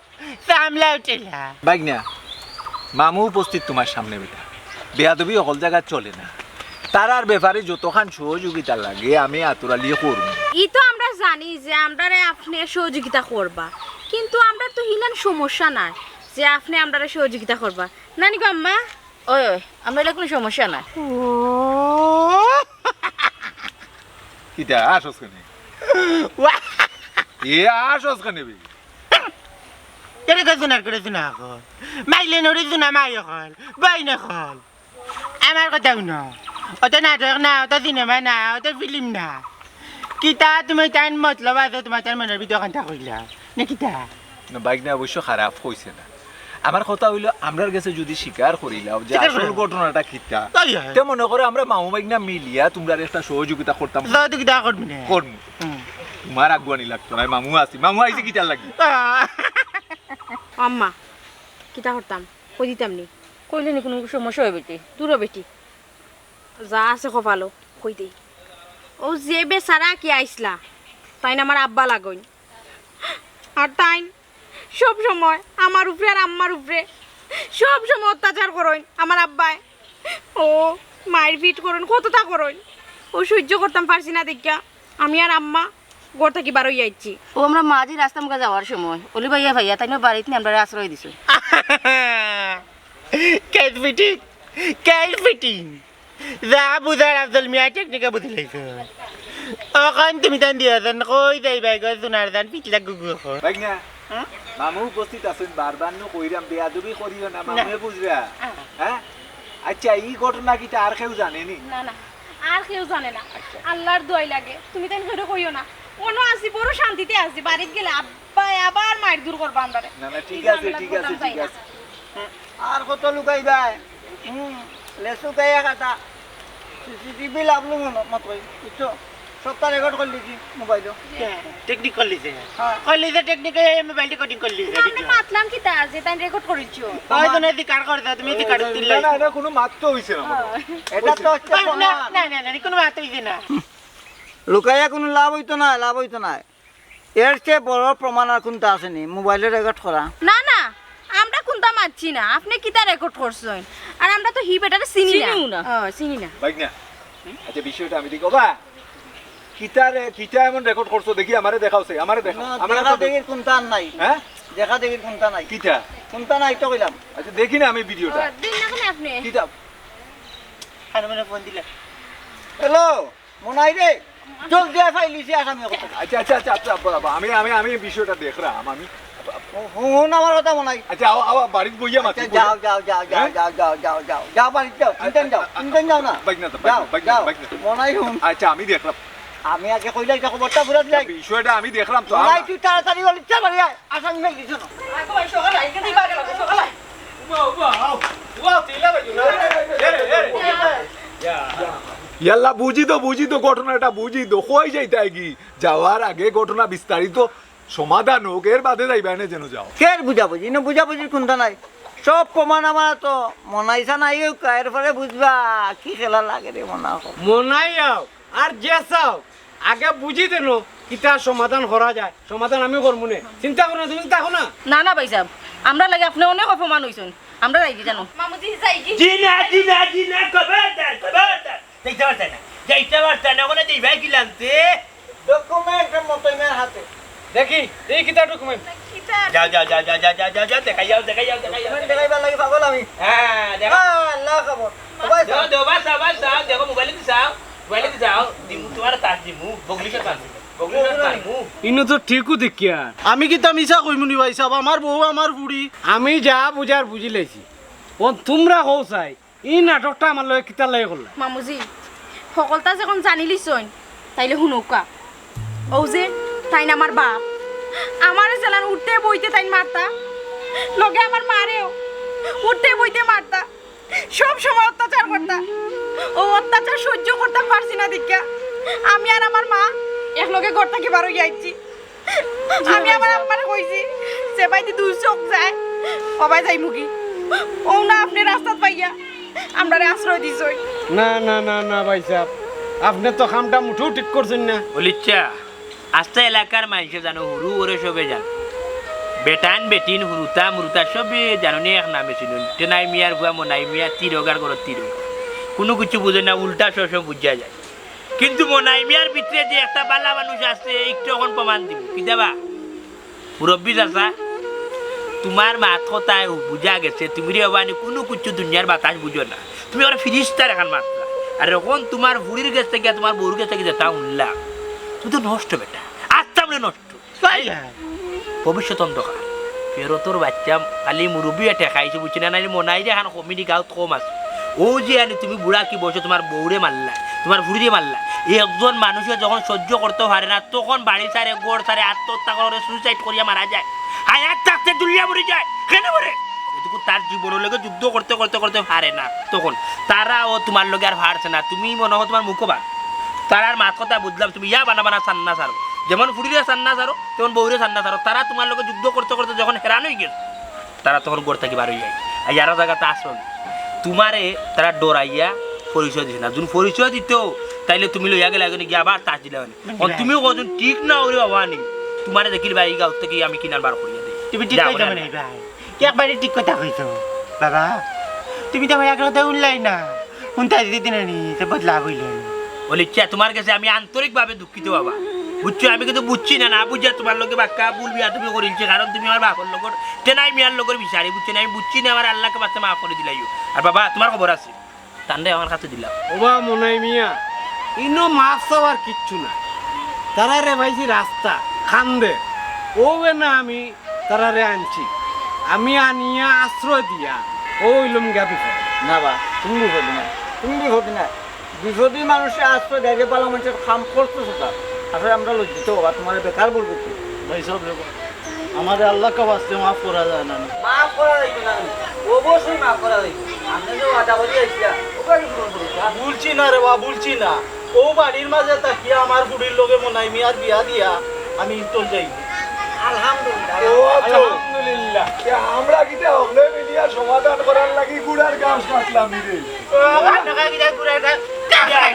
সামলাও ঠেলা। ভাইগনা, মামু উপস্থিত তোমার সামনে বেটা। বেয়াদবি হকল জাগাত চলে না। তারার ব্যাপারে যতখান সহযোগিতা লাগে আমি আতুরালি করমু। ই তো আমরা জানি যে আমরারে আপনে সহযোগিতা করবা, কিন্তু আমরার তো হিলান সমস্যা নাই যে আপনে আমরারে সহযোগিতা করবা। নানি গো আম্মা? ওই, ওই, আমরা ইলা কুনু সমস্যা নাই। কিতা, আসস কেনে? ওয়া! এ, আসস কেনে বে? এরে কইছো না, করে না এখন। মাইলে নড়ি না, মাই এখন। বই না এখন। আমার কথা হুনো। ওটা নাটক না, ওটা সিনেমা না, ওটা ফিল্ম না। কিতা তুমি তাইন মতলব আছে, তোমার তাইন মনের ভিতরে কান্তা কইলা। না কিতা? না, ভাইগনা অবশ্য খারাপ কইছে না। আমার কথা অইলো, আমরার গেছে যুদি স্বীকার করিলাও যে স্বীকার আসল করিলাও। ঘটনাটা কিতা, অয়, অয়। তে মনে করো আমরা মামু ভাইগনা মিলিয়া তুমরারে একটা সহযোগিতা করতাম। সহযোগিতা করবি না? করমু। হুম। তুমার আগুয়ানি লাগতো না, মামু আছি, মামু আইছে কিতার লাগি? আহ। আম্মা, কিতা করতাম? কই দিতাম নি? কইলে নি কুনু সমস্যা অয় বেটি? দূর হ বেটি। যা আছে কপালো, কই দেই। ও যে বেচারা কি আইছলা, তাইন আমার আব্বা লাগইন। আর তাইন সব সময় আমার উপরে আর আম্মার উপরে সব সময় অত্যাচার করইন আমার আব্বায়। ও মাইর পিট করইন, কততা করইন। ও সহ্য করতাম পারছি না দেখিয়া আমি আর আম্মা ঘর থাকি বার অইয়া আইছি। ও আমরা মাঝি রাস্তা মুখা যাওয়ার সময় অলি ভাইয়া ভাইয়া তাইন বাড়িত নি আমরারে আশ্রয় দিছে। Case fitting, case fitting. যা বুঝার আফজল মিয়া টেকনিকে বুঝি লাইছো। অখন তুমি তান দিয়া দেন, কই যাইবায় গো, সোনার জান, পিছলা গুগু অখন। ভাইগনা, হ্যাঁ? মামু উপস্থিত আছইন, বারবার নু কইরাম, বেয়াদবি করিও না, না। মামুয়ে বুঝরা। হ্যাঁ। হ্যাঁ? আচ্ছা, ই ঘটনা কিতা আর কেউ জানে নি? না, না, আর কেউ জানে না। আচ্ছা। আল্লার দোয়াই লাগে, তুমি তাইন কেউরে কইও না। অনো আছি, বড় শান্তিতে আছি, বাড়িত গেলে আব্বায় আবার মাইর দূর করবা আমরারে। না, না, ঠিক আছে, ঝামেলা ঠিক আছে, করতাম চাই ঠিক না। আছে। আর কত লুকাইবায়? হুম, লেসু গায়া কাটা। সিসিটিভি লাভলু মতো, বুঝছো? সবটা রেকর্ড করি লিছি মোবাইলো। টেকনিক করি লিছে? হ্যাঁ। করি লিছে টেকনিকে, এই মোবাইল রেকর্ডিং করি লিছে, কিন্তু আমরা ভিডিও। মাতলাম কিতা যে তাইন রেকর্ড করিছো? তাই তো না, অধিকার করে দাও, তুমি অধিকার দিলে। না, না, এটা কোনো মাত তো হইছে না। হ্যাঁ। এটা তো হচ্ছে না, প্রমাণ। না, না, না, কোনো মাত হইছে না। লুকাইয়া কোনো লাভ হইতো না, লাভ হইতো না। এর চেয়ে বড় প্রমাণ আর কোনটা আছে নি? মোবাইলে রেকর্ড করা। না, না, আমরা কোনটা মাতছি না। আপনে কিতা রেকর্ড করছইন? আর আমরা তো হি বেটারে চিনি না। চিনিও না। ও, চিনি না। ভাইগনা, আচ্ছা, বিষয়টা আমি দেখি। ওবা, কিতা রে, কিতা এমন রেকর্ড করছো? দেখি, আমারে দেখাও সে, আমারে দেখাও, না, আমারে দেখা তো দেখির কোনটা আর নাই। হ্যাঁ? দেখা দেখির কোনটা নাই। কিতা? কোনটা নাই তো কইলাম। আচ্ছা, দেখি না আমি ভিডিওটা। ও, দিন না কেনে আপনে? কিতা? হানুমানে ফোন দিলে। হ্যালো। মনাই রে, জলদি আয়, ফাইলিছি আসামি কথা। আচ্ছা, আচ্ছা, আচ্ছা, আচ্ছা, আব্বা, আব্বা, আমি, আমি, আমি বিষয়টা দেখরাম, আমি, আব্বা, আব্বা, হুন আমার কথা মনাই। আচ্ছা, আও, আও, বাড়িত বইয়া মাতি, আচ্ছা, যাও, যাও, যাও, যাও, হ্যাঁ? যাও, যাও, যাও, যাও, যাও, বাড়িত যাও, তিনজন যাও, তিনজন যাও না। বাইক না তো, যাও, বাইক না, যাও। বাইক না। মনাই হুন। আচ্ছা, আমি দেখলাম। আমি আগে কইলাই যে খবরটা ঘুরে দিলাই। বিষয়টা আমি দেখলাম তো, মনাই, আমরা তুই তাড়াতাড়ি বলি, চল, বাড়ি আয়। আসামি নাই কিছু না। আগে ভাই, সকাল আইকে দিবা গেল, সকাল আই। ইয়াল্লা, বুঝি তো, বুঝি তো, ঘটনাটা বুঝি তো, কই যাইতায় কি? যাওয়ার আগে ঘটনা বিস্তারিত সমাধান হোক, এর বাদে যাইবায় নে যেন যাও। কের বুঝাবুঝি? ইনো বুঝাবুঝির কুন্তা নাই। সব প্রমাণ আমার তো মনাইছা নাই হোক, এরপরে বুঝবা কি খেলা লাগে রে মনা হোক। মনাই আও, আর যে চাও, আগে বুঝি দেন কিতা সমাধান করা যায়। সমাধান আমি করমু নে, চিন্তা করো না, তুমি চিন্তা করো না। না, না ভাইসাব, আমরা লাগি আপনে অনেক অপমান অইছইন, আমরা যাইগি জানো। মামুজি, যাইগি। জি না, জি না, জি না, খবরদার, খবরদার। যাইতে পারতায় না, যাইতে পারতায় না, ওখানে যাইবায় কি লাগছে? ডকুমেন্ট মতইমের হাতে। দেখি, এই কিতা ডকুমেন্ট? যাও, যাও, যাও, যাও, যাও, যাও, যাও, দেখাই যাও, দেখাই যাও, দেখাই যাও। ডকুমেন্ট দেখাইবার লাগি পাগল আমি। হ্যাঁ, দেখো। হ্যাঁ, আল্লাহ খবর। ও ভাই, দেও, দেও, বাস, বাস, বাস, দেখো, মোবাইলে দি চাও, মোবাইলে দি চাও, দিমু, তোমার তাস দিমু, বগলিশর পাস দিমু, বগলিশর পাস দিমু। ইনো তো ঠিকউ দেখিয়ার। আমি কিতা মিছা কইমু নি ভাইসাব, আমার বউ আমার ফুড়ি। আমি যা বুঝার বুঝিলাইছি। ও তুমরা কও চাই, ই নাটকটা আমার লগে কিতার লাগি করলা? মামুজি, হকলতা যখন জানিলিছইন, তাইলে হুনউক্কা। অউ যে, তাইন আমার বাপ। আমারে যেলান উঠতে বইতে তাইন মারতা, লগে আমার মারেও উঠতে বইতে মারতা, সব সময় অত্যাচার করতা। অউ অত্যাচার সইজ্য করতাম পারছি না দেখিয়া আমি আর আমার মা একলগে ঘর থাকি বার অইয়া আইছি। আমি আমার আব্বারে কইছি, যেবায়দি দুই চউখ যায়, অবায় যাইমুগি। অউ না আপনে রাস্তাত পাইয়া আমরারে আশ্রয় দিছইন। না, না, না, না, ভাইসাব, আপনে তো কামটা মুটেও ঠিক করছইন না। অলিচ্ছা, আস্তা এলাকার মাইনষে জানো, হুরু ওরে সবে জানো। বেটাইন বেটিন, হুরুতা মুরুতা সবে জানো নি, এক নামে চিনো। টেনাই মিয়ার ফুয়া মনাই মিয়া, তিরোগার ঘরর তিরোগা। কুনু কিচ্ছু বুঝে না, উল্টা সব সময় বুঝিয়া যায়। কিন্তু মনাই মিয়ার ভিতরে যে একটা বালা মানুষ আছে, একটু অখন প্রমাণ দিমু। কিতা বা? মুরব্বি চাচা, তুমার মাত কথায় বুঝা গেছে, তুমি রে বাবা নি কুনু কিচ্ছু দুনিয়ার বাতাস বুঝো না। তুমি অখন ফিরিস্তার লাখান মাতরায়। আর অখন তুমার ফুড়ির গেছ থাকি, তুমার বউর গেছ থাকি যেতা হুনলাম, তুমি তো নষ্ট বেটা, আস্তা আমলে নষ্ট। তাই না? ভবিষ্যৎ অন্ধকার। ফেরতর বাইচ্চা, খালি মুরব্বিয়ে ঠেকাইছে, বুঝছো না? নাইলে মনাই যে এখান কমিটি গাঁওত কম আছে। অউ যে আনি তুমি বুড়া কি বয়সে তুমার বউরে মারলায়, তুমার ফুড়িরে মারলায়। একজন মানুষে যখন সইজ্য করতে পারে না, তখন বাড়ি ছাড়ে, ঘর ছাড়ে, আত্মহত্যা করে, suicide করিয়া মারা যায়। হায়াত থাকতে দুনিয়া মরি যায়, কেনে মরে? এটুকু তার জীবনর লগে যুদ্ধ করতে, করতে, করতে পারে না, তখন তারাও তুমার লগে আর পারছে না। তুমি মনো অয় তুমার মুখবান, তারার মাত কথা বুঝলাম, তুমি ইয়া বানা বানা ছান্না ছাড়ো, যেমন ফুড়িরে ছান্না ছাড়ো, তেমন বউরে ছান্না ছাড়ো। তারা তুমার লগে যুদ্ধ করতে করতে যখন হেরান অইগেছে, তারা তখন ঘর থাকি বার অইয়া আইছে। আর ইয়ারা জাগাত আশ্রয় নেয়। তুমারে তারা ডরাইয়া পরিচয় দিছে না। যুদি পরিচয় দিতো, তাইলে তুমি লইয়া গেলায় অনে গিয়া আবার তাস দিলায় অনে। অখন তুমিও কও যুদি ঠিক না অইলে বাবা নি, তুমারে দেখিল ভাই, এই গাঁও থাকি আমি কিনার বার করিয়া দেই। তুমি ঠিক কইছো মানে ভাই, কি একবারে ঠিক কথা কইছো বাবা। তুমি তো ভাই এক কথা হুনলায় না, হুনতায় দিতে দিনে নি, তে বদলা অইল। অলিচ্ছা, তুমার গেছে আমি আন্তরিকভাবে দুঃখিত বাবা, বুঝছো? আমি কিন্তু বুঝছি না, না বুঝিয়া তুমার লগে বাক্কা ভুল বেয়াদবি করিলছি, কারণ তুমি আমার বাপর লগর, টেনাই মিয়ার লগর বিচারি, বুঝছো না? আমি বুঝছি না, আমার আল্লাহকে বাঁচতে মাফ করি দিলাইও। আর বাবা, তুমার খবর আছে, তানরে আমার কাছে দিলাও। ওবা মনাই মিয়া, ইনো মাফ চাওয়ার কিচ্ছু নাই। তারারে পাইছি রাস্তা, কান্দে। অউ না আমি তারারে আনছি। আমি আনিয়া আশ্রয় দিয়া, অউ অইলাম গিয়া বিপদ। না বা, তুমি বিপদে না, তুমি বিপদে না। বিপদী মানুষরে আশ্রয় দেয় যে বালা মানুষর কাম করছো সেটা। আসলে আমরা লজ্জিত বাবা, তুমারে বেকার বলবো কি? ভাইসাব রে বা, আমারে আল্লাহকে বাঁচতে মাফ করা যায় না নি? মাফ করা যাইতো না নি? অবশ্যই মাফ করা যাইতো। আপনে যে ওয়াদা করি আইছিলা, ওগুলা কি পূরণ করবো, হ্যাঁ? ভুলছি না রে বা, ভুলছি না। অউ বাড়ির মাঝে থাকিয়া আমার ফুড়ির লগে মনাই মিয়ার বিয়া দিয়া আমি ইন্তল যাই। আলহামদুলিল্লাহ। ও আচ্ছা। আলহামদুলিল্লাহ। এ আমরা কিতা হকলে মিলিয়া সমাধান করার লাগি গুড়ার ঘাস কাটলাম রে? ও, আমরা কিতা গুড়ার ঘাস কাটলাম?